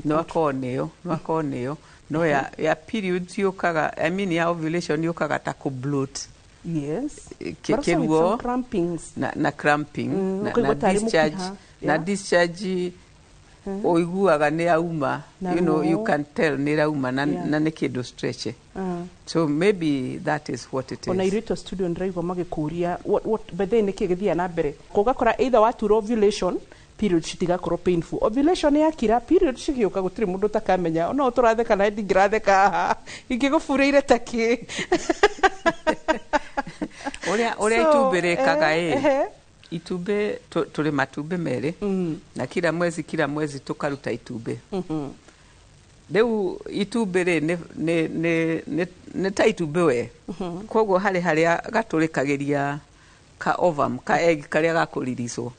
No akorwo nĩyo, no akorwo nĩyo, no ya periods yũkaga, I mean, ya ovulation yũkaga ta kũ bloat. But also with some Kĩruo crampings. Na cramping ũkaigua na tarĩ discharge mũkiha, na discharge ũiguaga nĩ yauma. Na You ruo. can tell nĩ ĩrauma na, na nĩ kĩndũ stretch. So maybe that is what it is. Ona irĩtu a studio ndĩraigua magĩkũria what by then nĩkĩ gĩthiaga na mbere. Ũgakora either watura ovulation, period citigakorwo painful, ovulation yakira, period cigĩũka, gũtirĩ mũndũ ũtakamenya. No tũratheka na ndingĩratheka haha ingĩgũburĩire ta kĩ. Ũrĩa So, itumbĩ rĩkaga ĩ, itumbĩ tũrĩ matumbĩ 2 na kila mwezi tũkaruta itumbĩ. Rĩu itumbĩ rĩ nĩ ta itumbĩ we, koguo harĩ harĩa gatũrĩkagĩria ka ovum, ka egg karĩa gakũriricwo,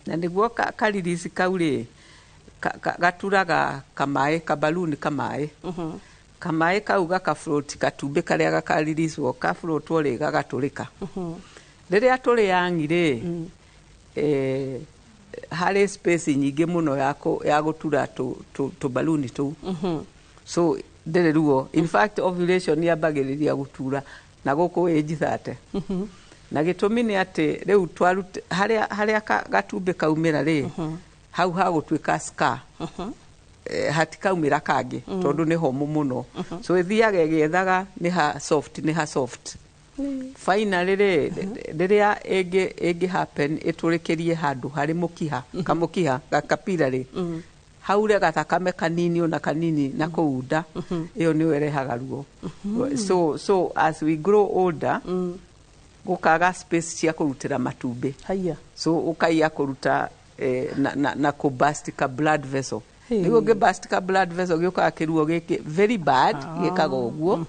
na nĩguo karirisi kau rĩ, gaturaga kamaĩ, kabaluni kamaĩ, kamaĩ kau gaka float, katumbĩ karĩa gakariricwo kafloatwo rĩ, gagatũrĩka. Rĩrĩa tũrĩ yangi rĩ, harĩ space nyingĩ mũno ya gũtura tũbaluni tũu, so ndĩrĩ ruo. In fact, ovulation yambagĩrĩria gũtura na gũkũ age 30, na gĩtũmi nĩ atĩ rĩu twarut harĩa gatumbĩ kaumĩra rĩ, hau hagũtuĩka scar, hatikaumĩra kangĩ tondũ nĩ homũ mũno, so ĩthiaga ĩgĩethaga nĩ ha soft, nĩ ha soft. Finally rĩ, rĩrĩa ĩngĩ happen ĩtũrĩkĩrie handũ harĩ mũkiha, kamũkiha gakapira rĩ, haure gathakame kanini ona kanini na kũu nda, ĩyo nĩyo ĩrehaga ruo. So as we grow older, gũkaga space cia kũrutĩra matumbĩ. Haya. So ũkaiya kũruta na kũ-burst ka blood vessel. Hey. Nĩguo ũngĩ-burst ka blood vessel, gĩũkaga kĩruo gĩkĩ very bad, gĩkaga ũguo,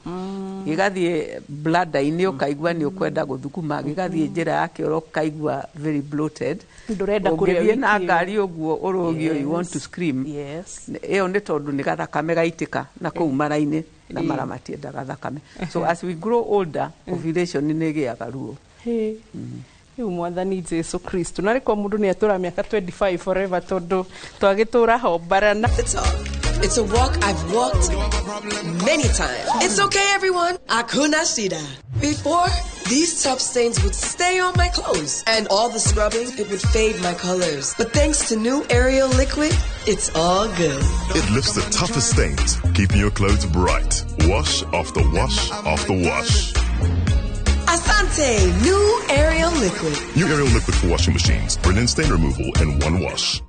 gĩgathiĩ bladder-inĩ, ũkaigua nĩ ũkwenda gũthuguma, gĩgathiĩ njĩra ya kĩoro, ũkaigua very bloated. Ndũrenda kũrĩa Ũngĩthiĩ na wiki ĩyo. ngari ũguo ũrũgio, you want to scream. Ĩyo nĩ tondũ nĩ gathakame gaitĩka na kũu mara-inĩ. Na mara matiendaga thakame. So as we grow older, ovulation nĩ ĩgĩaga ruo. Hĩ. Rĩu Mwathani Jesu Kristo, narĩ kwa mũndũ nĩ atũra mĩaka 25 forever, tondũ twagĩtũra hombarana. It's a walk I've walked many times. It's okay, everyone. Akuna shida. Before, these tough stains would stay on my clothes, and all the scrubbing, it would fade my colors. But thanks to new Ariel liquid, it's all good. It lifts the toughest stains, keeping your clothes bright. Wash after wash after wash. Asante, new Ariel liquid. New Ariel liquid for washing machines. Brilliant stain removal in one wash.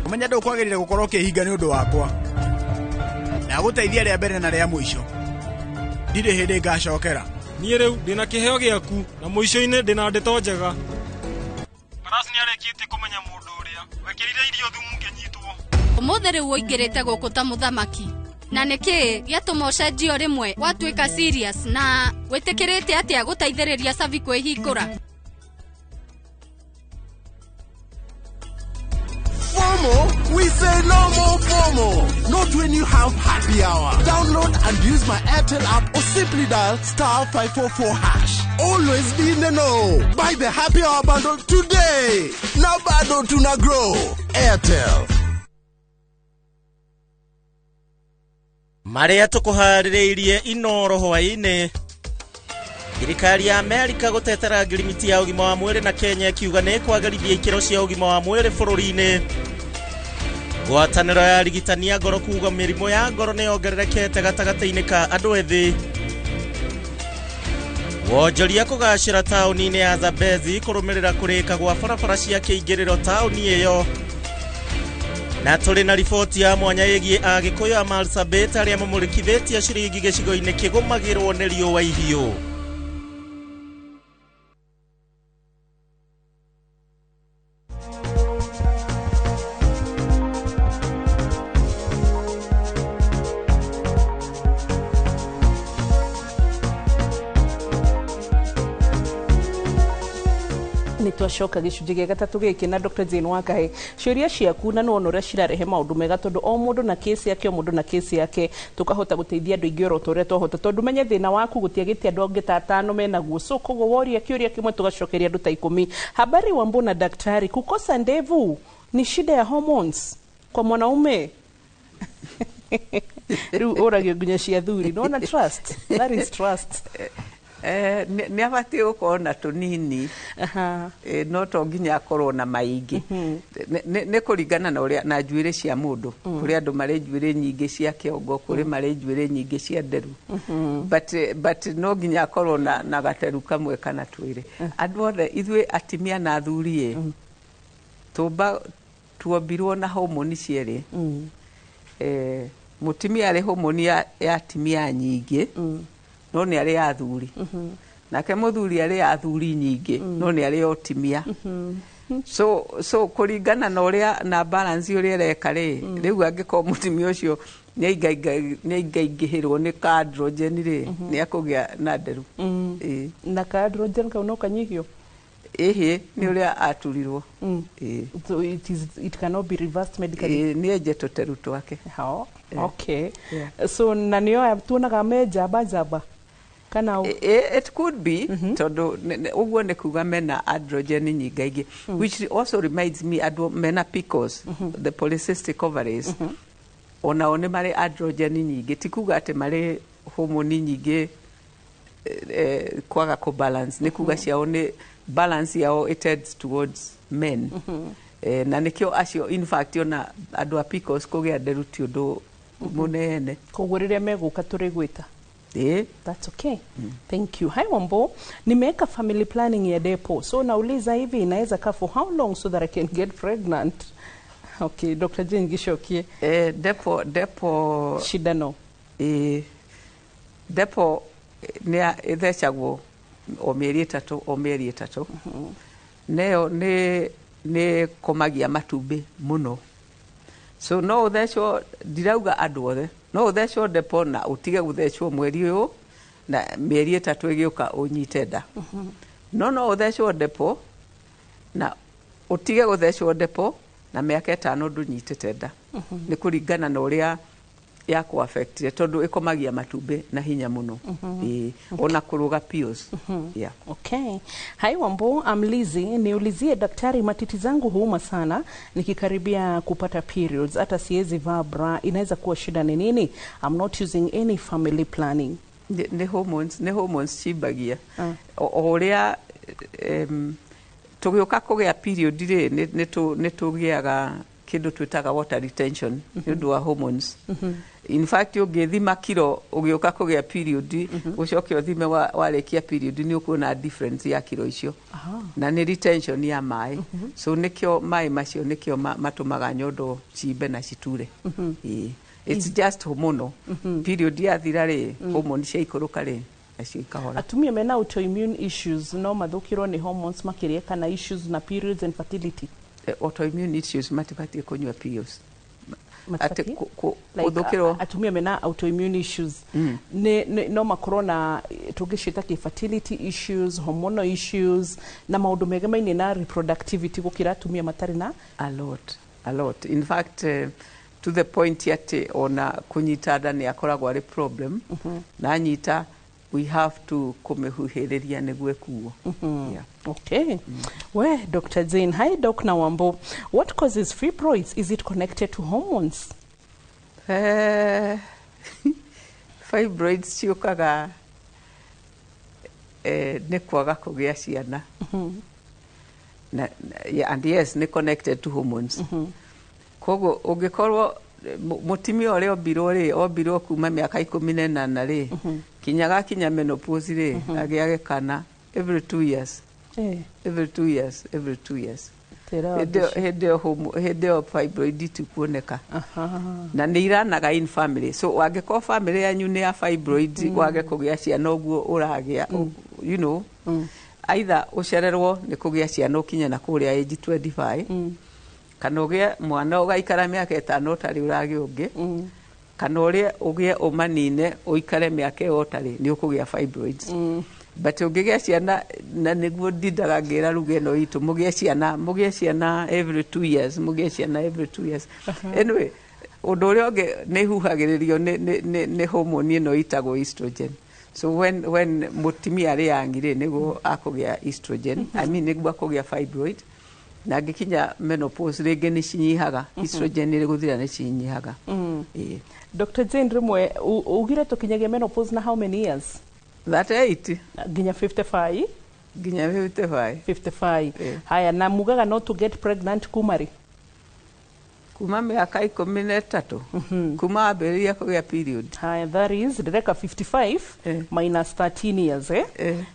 Ũmenye ndũkwagĩrĩire gũkorwo ũkĩhinga nĩ ũndũ wakwa. Ndagũteithia rĩa mbere na rĩa mũico. Ndirĩ hĩndĩ ngacokera. Niĩ rĩu ndĩna kĩheo gĩaku na mũico-inĩ ndĩna ndeto njega. Barasi nĩarĩkĩtie kũmenya mũndũ ũrĩa wekĩrire irio thumu ngĩnyitwo. Ũmũthĩ rĩu ũingĩrĩte gũkũ ta mũthamaki, na nĩkĩ gĩatũma ũcenjio rĩmwe watuĩka serious, na wĩtĩkĩrĩte atĩa gũteithĩrĩria Savi kwĩhingũra? FOMO? We say no more FOMO. Not when you have happy hour. Download and use my Airtel app or simply dial *544#. Always be in the know. Buy the happy hour bundle today. Now bado tuna grow. Airtel. Marĩa tũkũharĩrĩirie Inoro hwaĩ-inĩ. Thirikari ya Amerika gũtetera ngirimiti ya ũgima wa mwĩrĩ na Kenya ĩkiuga nĩ ĩkwagĩrithia ikĩro cia ũgima wa mwĩrĩ bũrũri-inĩ. Ngwatanĩro ya arigitani a ngoro kuga mĩrimũ ya ngoro nĩ yongererekete gatagatĩ-inĩ ka andũ ethĩ. Wonjoria kũgacĩra taũni-inĩ ya Zambezi kũrũmĩrĩra kũrĩka gwa barabara cia kĩingĩrĩro taũni ĩyo. Na tũrĩ na riboti ya mwanya ĩgiĩ Agĩkũyũ a Marsabit arĩa mamũrĩkithĩtie ciringi gĩcigo-inĩ kĩgũmagĩrwo nĩ riũa ihiũ. Nĩ twacoka gĩcunjĩ gĩa gatatũ gĩkĩ na Dr. Jane Wakahe. Ciũria ciaku na nĩwona ũrĩa cirarehe maũndũ mega, tondũ o mũndũ na kesi yake, o mũndũ na kesi yake, tũkahota gũteithia andũ aingĩ oro ta ũrĩa twahota, tondũ menye thĩna waku gũtiagĩte andũ angĩ ta atano menaguo. So koguo woria kĩũria kĩmwe tũgacokeria andũ ta 10. Habari Wambo na daktari, kukosa ndevu ni shida ya hormones kwa mwanaume? Rĩu ũragio nginya cia thuri. Nĩwona trust, that is trust. Nĩ abatiĩ gũkorwo na tũnini, no to nginya akorwo na maingĩ. Nĩ kũringana na ũrĩa na njuĩrĩ cia mũndũ. Kũrĩ andũ marĩ njuĩrĩ nyingĩ cia kĩongo, kũrĩ marĩ njuĩrĩ nyingĩ cia nderu, but no nginya akorwo na gateru kamwe kana twĩrĩ. Andũ othe ithuĩ atimia na athuri ĩ, tũmba tuombirwo na homoni cierĩ. Mũtimia arĩ homoni ya atimia nyingĩ, no nĩ arĩ ya athuri. Nake mũthuri arĩ ya athuri nyingĩ, no nĩ arĩ ya ũtimia. So kũringana na ũrĩa na balance ũrĩa ĩreka rĩ, rĩu angĩkorwo mũtimia ũcio nĩ aingaingĩhĩrwo nĩ ka androgen rĩ, nĩ akũgĩa na nderu. Na ka androgen kau no kanyihio? Ĩhĩ, nĩ ũrĩa aturirwo. So it cannot be reversed medically? Nĩ enje tũteru twake. Okay. So na nĩo tuonaga me njamba njamba? Kana It could be, tondũ ũguo nĩ kuga mena androgen nyingaingĩ, which also reminds me andũ mena PCOS, the polycystic ovaries, onao nĩ marĩ androgen nyingĩ. Ti kuga atĩ marĩ homoni nyingĩ kwaga kũ balance, nĩ kuga ciao nĩ balance yao it tends towards men. Na nĩkĩo acio in fact ona andũ a PCOS kũgĩa nderu ti ũndũ mũnene. Koguo rĩrĩa megũka tũrĩ gwĩta. That's okay. Thank you. Hi Wambo, nimeweka family planning ya depo. So nauliza hivi inaweza kaa for how long so that I can get pregnant? Okay, Dr. Jane Gishokie. Depo shida no. Depo nĩ ĩthecagwo o mĩeri 3, o mĩeri 3. Neyo nĩ komagia matumbĩ mũno. So no ũthecwo, ndirauga andũ othe, no ũthecwo depo na ũtige gũthecwo mweri ũyũ na mĩeri 3 ĩgĩũka ũnyite nda. No ũthecwo depo na ũtige gũthecwo depo na mĩaka 5 ndũnyitĩte nda. Nĩ kũringana na ũrĩa ya kũ affect tondũ ĩkomagia matumbĩ na hinya mũno. Ĩĩ, ona kũrũga pills. Yeah. Okay. Hi Wambo, I'm Lizzy. Niulizie daktari, matiti zangu huuma sana nikikaribia kupata periods, hata siwezi vaa bra. Inaweza kuwa shida ni nini? I'm not using any family planning. Nĩ hormones, nĩ hormones cimbagia o ũrĩa tũgĩũka kũgĩa period rĩ, nĩ tũgĩaga kĩndũ twĩtaga water retention nĩ ũndũ wa hormones. In fact, ũngĩthima kiro ũgĩũka kũgĩa period, ũcoke ũthime warĩkia period, nĩ ũkuona difference ya kiro icio. Na nĩ retention ya maĩ, so nĩkĩo maĩ macio nĩkĩo matũmaga nyondo cimbe na citure. Ĩĩ. It's just hormonal. Period yathira rĩ, hormone ciaikũrũka rĩ, nacio ikahora. Atumia mena autoimmune issues no mathũkĩrwo nĩ hormones makĩria kana issues na periods and fertility? Autoimmune issues matibatiĩ kũnyua pills. Atĩ Matibatiĩ? Like, gũthũkĩrwo atumia mena autoimmune issues no makorwo na tũngĩciĩta kĩ fertility issues, hormonal issues na maũndũ megemainie na reproductivity gũkĩra atumia matarĩ na? A lot, a lot. In fact, to the point atĩ ona kũnyita nda nĩ akoragwo arĩ problem, na anyita we have to kũmĩhuhĩrĩria nĩguo ĩkuo. Yeah. Okay. We, Dr. Jane. Hi, Doc Nawambo. What causes fibroids? Is it connected to hormones? Fibroids ciũkaga nĩ kwaga kũgĩa ciana na, yeah, and yes, nĩ connected to hormones. Koguo ũngĩkorwo mũtumia ũrĩa ombirwo rĩ, ombirwo kuma mĩaka 18 rĩ, kinya gakinya menopause rĩ, agĩage kana every 2 years, every 2 years, every 2 years. Tĩra. Hĩndĩ ĩyo fibroid itikuoneka. Na nĩ iranaga in family, so wangĩkorwo family yanyu nĩ ya fibroid, wage kũgĩa ciana ũguo ũragĩa, either ũcererwo nĩ kũgĩa ciana ũkinye na kũrĩa age 25, kana ũgĩe mwana ũgaikara mĩaka 5 ũtarĩ ũragĩa ũngĩ, kana ũrĩe ũgĩe ũmanine ũikare mĩaka ĩyo ũtarĩ, nĩ ũkũgĩa fibroids. But ũngĩgĩa ciana, na nĩguo ndindaga ngĩra ruga ĩno itũ, mũgĩe ciana, mũgĩe ciana every 2 years, mũgĩe ciana every 2 years. Anyway, ũndũ ũrĩa ũngĩ nĩ huhagĩrĩrio nĩ hormone ĩno ĩtagwo estrogen. So when mũtumia arĩ young rĩ, nĩguo akũgĩa estrogen, I mean, nĩguo akũgĩa fibroid, na angĩkinya menopause rĩngĩ nĩ cinyihaga, estrogen ĩrĩ gũthira nĩ cinyihaga. Ĩĩ. Dr. Jane, rĩmwe ugire tũkinyagia menopause na how many years? 38. Nginya 55? Nginya 55. 55. Haya, na mugaga not to get pregnant kuma rĩ? Kuma mĩaka 13, kuma wambĩrĩria kũgĩa period. Haya, that is ndĩreka 55 minus 13 years, eh?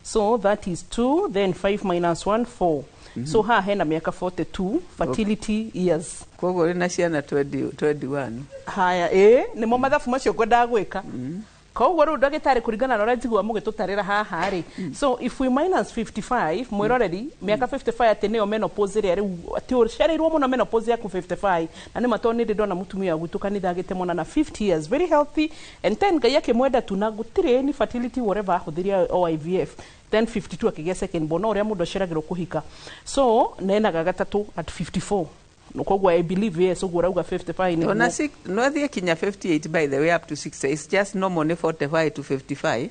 So that is 2, then 5 minus 1, 4. So haha hena mĩaka 42 fertility years. Koguo ũrĩ na ciana 20, 21. Haya, ĩ nĩmo mathabu macio ngwendaga gwĩka. Koguo rĩu ndagĩtarĩ, kũringana na ũrĩa njigua mũgĩtũtarĩra haha rĩ, so if we minus 55, mwĩroreri, mĩaka 55 atĩ nĩyo menopause ĩrĩa rĩu atĩ ũcereirwo mũno, menopause yaku 55. Na nĩ ma, tondũ nĩ ndĩ ndona mũtumia wa gwitũ kanitha agĩte mwana na 50 years, very healthy, and then Ngai akĩmwenda tu na gũtirĩ any fertility whatever ahũthĩria o IVF, then 52 akĩgĩa second born. No ũrĩa mũndũ aceragĩrwo kũhika, so nenaga gatatũ at 54. Koguo I believe, yes, ũguo ũrauga 55 nĩguo. Ona no athiĩ kinya 58, by the way, up to 60. It's just normal nĩ 45 to 55,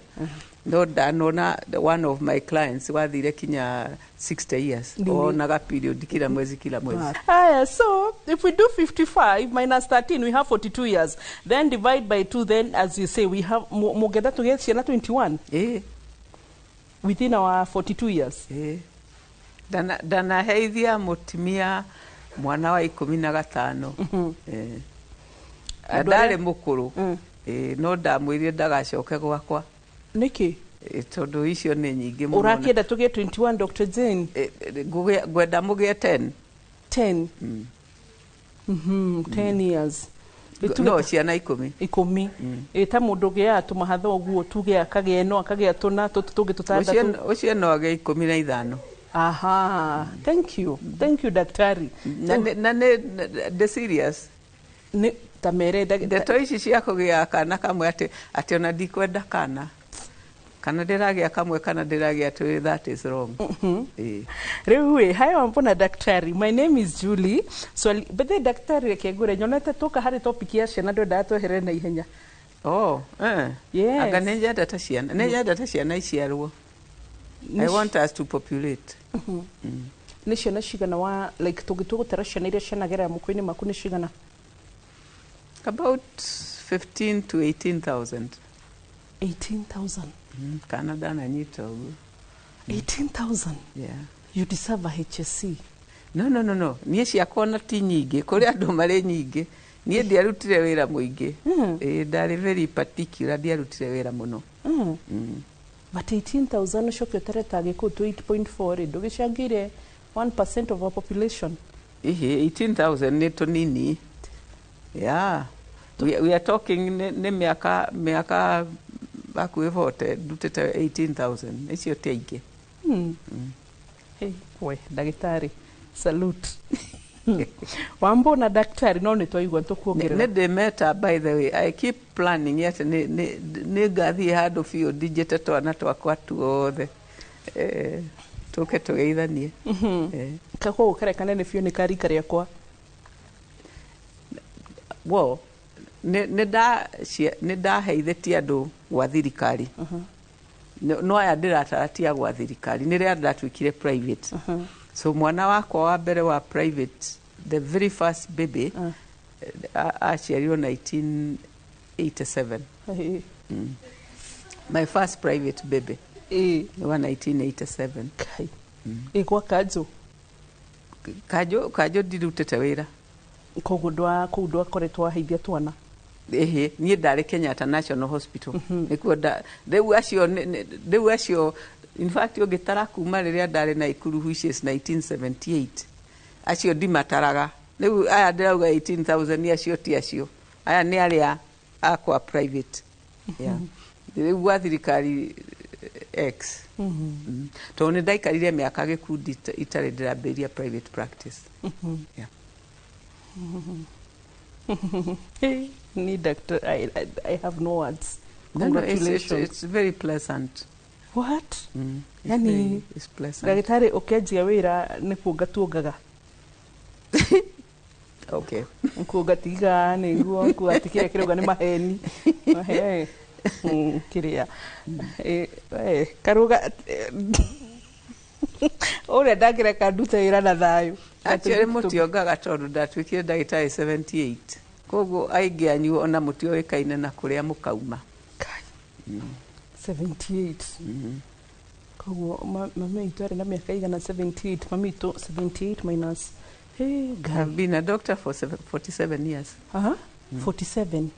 no ndanona one of my clients wathire kinya 60 years. Nini? Onaga period kila mwezi, kila mwezi. Aya, so if we do 55 minus 13, we have 42 years. Then divide by 2, then as you say, we have mugenda to get ciana 21. Within our 42 years. Ndanaheithia mũtumia mwana wa 15. Na Andũ ndarĩ arĩa- mũkũrũ. No ndamwĩrire ndagacoke gwakwa. Nĩkĩ? Tondũ icio nĩ nyingĩ mũno. Ũrakĩenda tũgĩe 21, Dr. Jane? Ngwenda mũgĩe 10. 10. 10 years. No ciana 10. 10. Ĩ ta mũndũ ũgĩaga tũmahatha ũguo, tuge akagĩa ĩno, akagĩa tũna, tũtũ tũngĩ tũtandatũ. Ũcio no agĩe 15. Aha, thank you. Thank you, daktari. Na nĩ ndĩ serious. Nĩ ta mere ndeto ici cia kũgĩa kana kamwe atĩ ona ndikwenda kana. Kana ndĩragĩa kamwe kana ndĩragĩa twĩrĩ, that is wrong. Ĩĩ. Rĩu ĩ haya, mbona daktari, my name is Julie. Swali bethe daktari, reke ngwĩre, nyonete tũka harĩ topic ya ciana, ndwendaga tweherere na ihenya. Oh, eh. Yes. Anga nĩ nyendete ciana, nĩ nyendete ciana iciarwo. I want us to populate. Nĩ ciana cigana wa like tũngĩtua gũtara ciana iria cianagerera moko-inĩ maku nĩ cigana? About 15 to 18,000. 18,000? Kana ndananyita ũguo. 18,000? Yeah. You deserve a HSC. No, niĩ ciakwa ona ti nyingĩ, kũrĩ andũ marĩ nyingĩ. Niĩ ndiarutire wĩra mũingĩ. Ĩĩ, ndarĩ very particular, ndiarutire wĩra mũno. But 18,000 ũcoke ũtare ta gĩkũyũ tu 8.4 rĩ, ndũgĩcangĩire 1% of our population. Ihi, 18,000 nĩ tũnini. Yeah, we are talking nĩ mĩaka hakuhĩ 40 ndutĩte 18,000, icio ti aingĩ. Hey, we ndagĩtarĩ, salute. Wambona daktari, no nĩ twaigua tũkuongerera. Nĩ ndĩmeta. By the way, I keep planning atĩ nĩ ngathiĩ handũ biũ ndinjĩte twana twakwa tuothe, tũke tũgeithanie. Kakoguo karĩa kanene biũ nĩ ka rika rĩakwa. Wo nĩ ndaheithĩtie andũ gwa thirikari, no aya ndĩratara ti a gwa thirikari, nĩ rĩrĩa ndatuĩkire private. So mwana wakwa wa mbere wa private, the very first baby, aciarirwo 1987. My first private baby nĩ wa 1987. Ĩ gwa kanjũ? Kanjũ ndirutĩte wĩra. Koguo ndwa kũu ndwakoretwo waheithia twana? Ĩhĩ, niĩ ndarĩ Kenyatta National Hospital, nĩkuo rĩu acio rĩu acio, in fact, ũngĩtara kuma rĩrĩa ndarĩ Naikuru, which is 1978, acio ndimataraga. Rĩu aya ndĩrauga 18,000, acio ti acio, aya nĩ arĩa akwa private. Yeah. Rĩu gwa thirikari, x tondũ nĩ ndaikarire mĩaka gĩkundi itarĩ ndĩrambĩrĩria private practice. Yeah. Hey, ni doctor, I have no words. No, it's Congratulations. it's very pleasant. What? It's Yani, it's pleasant. Ndagĩtarĩ, ũkĩanjia wĩra nĩ kuonga tuongaga. Okay. Kuonga tiga nĩguo kuga atĩ kĩrĩa kĩrauga nĩ maheni. Mahe. Kĩrĩa karuga ũrĩa ndangĩreka ndute wĩra na thayũ. Actually, mũtiongaga tondũ ndatuĩkire ndagĩtarĩ 78, koguo aingĩ anyu ona mũtiũĩkaine na kũrĩa mũkauma. 78, koguo mami witũ arĩ na mĩaka igana 78? Mami witũ 78 minus, hey, Ngai. I've been a doctor for 47 years. Aha, 47.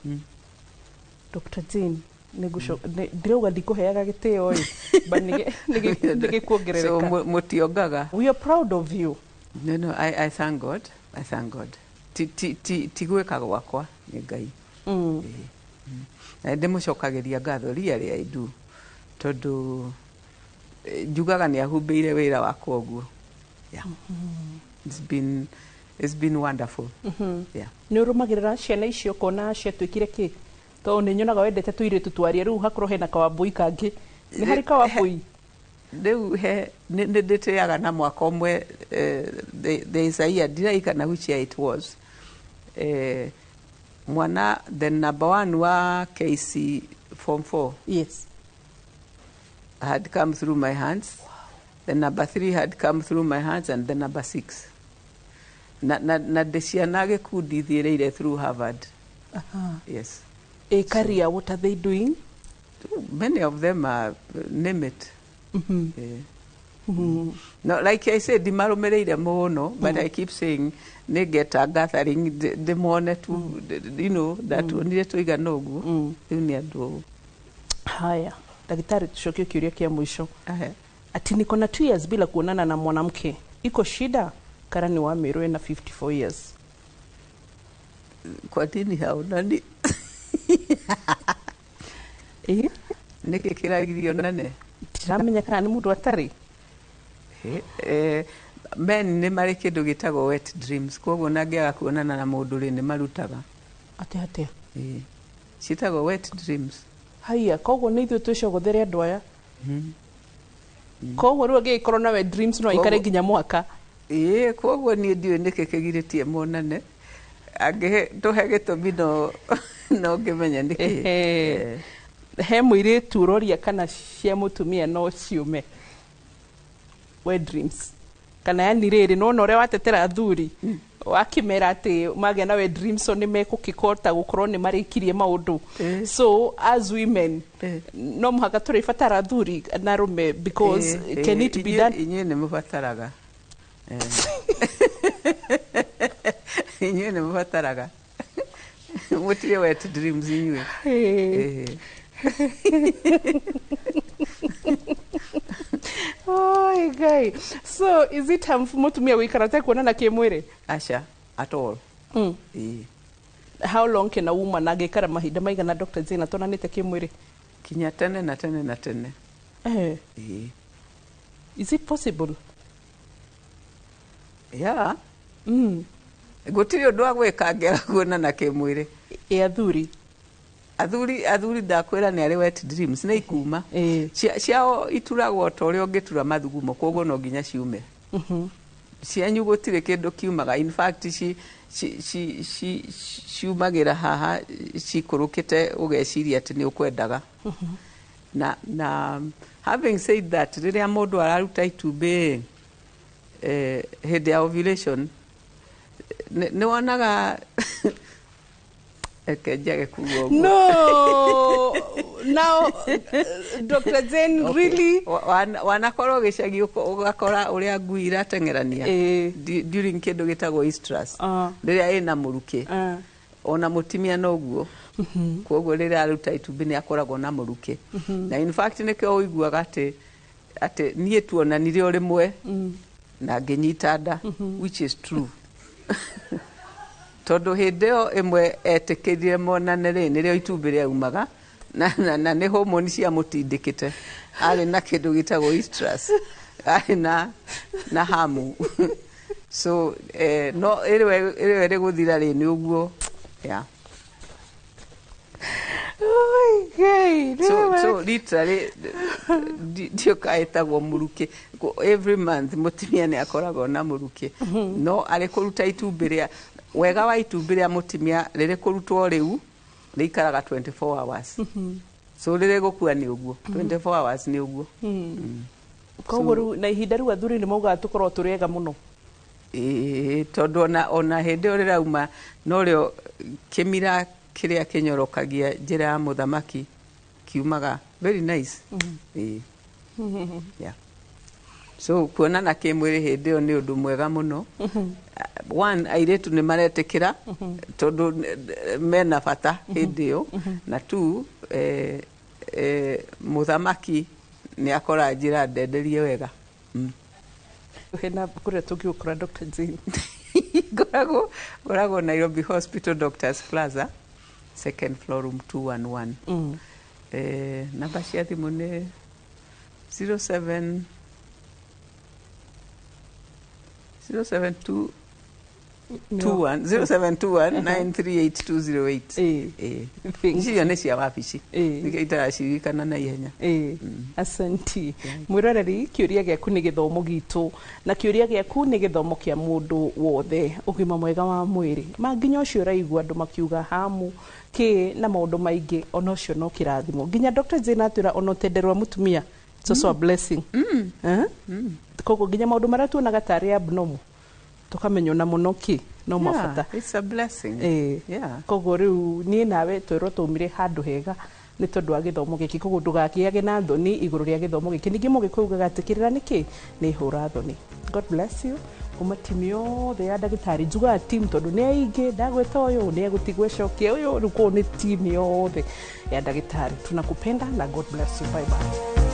Dr. Jane, ndĩrauga ndikũheaga gĩtĩo ĩ, but nĩgĩkuongerereka. So mũtiongaga. We are proud of you. No, I thank God. I thank God. Ti gwĩka gwakwa, nĩ Ngai. Na ndĩmũcokagĩria ngatho, really I do, tondũ njugaga nĩ ahumbĩire wĩra wakwa ũguo. Yeah. It's been wonderful. Yeah. Nĩ ũrũmagĩrĩra ciana icio ũkona ciatuĩkire kĩ? Tondũ nĩ nyonaga wendete tũirĩtu twarie, rĩu hakorwo hena kawambũi kangĩ, nĩ harĩ kawambũi? Rĩu he nĩ ndĩtĩaga na mwaka ũmwe, there is a year, ndiraikana which year it was, mwana the number one wa KC form 4 had come through my hands. The number three had come through my hands, and the number six na ndĩ ciana gĩkundi thiĩrĩire through Harvard. Yes. A career, what are they doing? Many of them are, name it. Yeah. No, like I said, ndimarũmĩrĩire mũno, but I keep saying nĩ ngeta gathering ndĩmone tu, ndatuonire tũigana ũguo, rĩu nĩ andũ. Haya, ndagĩtarĩ, tucokie kĩũria kĩa mũico. Ati niko na 2 years bila kuonana na mwanamke, iko shida? Karani wa Meru na 54 years. Kwa nini haonani? Ĩ. Nĩkĩ kĩragirio nane? Ndiramenya kana nĩ mũndũ atarĩ. Men nĩ marĩ kĩndũ gĩtagwo wet dreams, koguo nangĩaga kuonana na mũndũ rĩ, nĩ marutaga. Atĩ atĩa? Ĩ, ciĩtagwo wet dreams. Haiya, koguo nĩ ithuĩ twĩcogothere andũ aya. Koguo rĩu angĩgĩkorwo na wet dreams no aikare nginya mwaka. Ĩĩ, koguo niĩ ndiũĩ nĩkĩ kĩgirĩtie monane. Angĩhe tũhe gĩtũmi no ngĩmenye nĩkĩ. Ehe. He mũirĩtu ũroria kana cia mũtumia no ciume wet dreams, kana yani rĩrĩ nona ũrĩa watetera athuri wakĩmera atĩ magĩa na wet dreams, so nĩ mekũkĩkota gũkorwo nĩ marĩkirie maũndũ. So as women no mũhaka tũrĩbatara athuri na arũme because can it be done? Inyuĩ nĩ mũbataraga. Inyuĩ nĩ mũbataraga, mũtirĩ wet dreams inyuĩ. Oi, Ngai. So is it harmful mũtumia gũikara atekuonana kĩmwĩrĩ? Aca, at all. Ĩĩ. How long can a woman angĩikara mahinda maigana, Dr. Jane, atonanĩte kĩmwĩrĩ? Kinya tene na tene na tene. Ĩĩ. Is it possible? Yeah. Gũtirĩ ũndũ wa gwĩka angĩaga kuonana kĩmwĩrĩ. Ĩ athuri? Athuri ndakwĩra nĩ arĩ wet dreams nĩ ikuma. Ciao ituragwo ta ũrĩa ũngĩtura mathugumo, koguo no nginya ciume. Cianyu gũtirĩ kĩndũ kiumaga. In fact, ciumagĩra haha cikũrũkĩte ũgeciria atĩ nĩ ũkwendaga. Na having said that, rĩrĩa mũndũ araruta itumbĩ, hĩndĩ ya ovulation nĩ wonaga, reke njage kuga ũguo. No, now Dr. Jane. Okay. Really? Wanakorwo gĩcagi ũgakora ũrĩa ngui irateng'erania during kĩndũ gĩtagwo estrus, rĩrĩa ĩna mũrukĩ. Ona mũtumia noguo. Koguo rĩrĩa aruta itumbĩ nĩ akoragwo na mũrukĩ. Na in fact nĩkĩo ũiguaga atĩ niĩ tuonanire o rĩmwe na ngĩnyita nda, which is true, tondũ hĩndĩ ĩyo ĩmwe etĩkĩrire monane rĩ, nĩrĩo itumbĩ rĩaumaga na nĩ homoni ciamũtindĩkĩte. Arĩ na kĩndũ gĩtagwo estrus, arĩ na hamu. So no ĩrĩwe ĩrĩ gũthira rĩ, nĩ ũguo, yeah. Oi, Ngai. So literally ndiũka ĩtagwo mũrukĩ. Every month mũtumia nĩ akoragwo na mũrukĩ, no arĩ kũruta itumbĩ rĩa wega wa itumbĩ rĩa mũtumia rĩrĩ kũrutwo rĩu rĩikaraga 24 hours. So rĩrĩ gũkua nĩ ũguo, 24 hours nĩ ũguo. Koguo rĩu na ihinda rĩu athuri nĩ maugaga tũkorwo tũrĩ ega mũno. Ĩĩ, tondũ ona hĩndĩ ĩyo rĩrauma norĩo kĩmira kĩrĩa kĩnyorokagia njĩra ya mũthamaki kiumaga very nice. Ĩĩ. Yeah. So kuonana kĩmwĩrĩ hĩndĩ ĩyo nĩ ũndũ mwega mũno. One, airĩtu nĩ maretĩkĩra tondũ mena bata hĩndĩ ĩyo, na two, mũthamaki nĩ akora njĩra ndenderie wega. Hena kũrĩa tũngĩgũkora, Dr. Jane? Ngoragwo Nairobi Hospital, Doctors Plaza, second floor, room 211. Namba cia thimũ nĩ 07 072 21 0721 938208. Icio nĩ cia wabici, nĩkĩo itaracirikana na ihenya. Asanti. Mwĩroreri, kĩũria gĩaku nĩ gĩthomo gitũ na kĩũria gĩaku nĩ gĩthomo kĩa mũndũ wothe. Ũgima mwega wa mwĩrĩ ma nginya ũcio ũraigua andũ makiuga hamu kĩ na maũndũ maingĩ, ona ũcio no kĩrathimo. Nginya Dr. Jane atwĩra ona ũtendero wa mũtumia, it's also a blessing. Eh? Koguo nginya maũndũ marĩa tuonaga tarĩ abnormal tũkamenya ona mũno kĩ no mabata. It's a blessing. Koguo rĩu niĩ nawe twĩrwo twaumire handũ hega nĩ tondũ wa gĩthomo gĩkĩ. Koguo ndũgakĩage na thoni igũrũ rĩa gĩthomo gĩkĩ. Ningĩ mũgĩkũyũ ugaga atĩ kĩrĩra nĩkĩ nĩ hũra thoni. God bless you. Kuma timu yothe ya ndagĩtarĩ, njugaga timu tondũ nĩ aingĩ, ndagwĩta ũyũ nĩ egũtigwo ĩcokie ũyũ, rĩu koguo nĩ timu yothe ya ndagĩtarĩ. Tunakupenda na God bless you. Bye bye.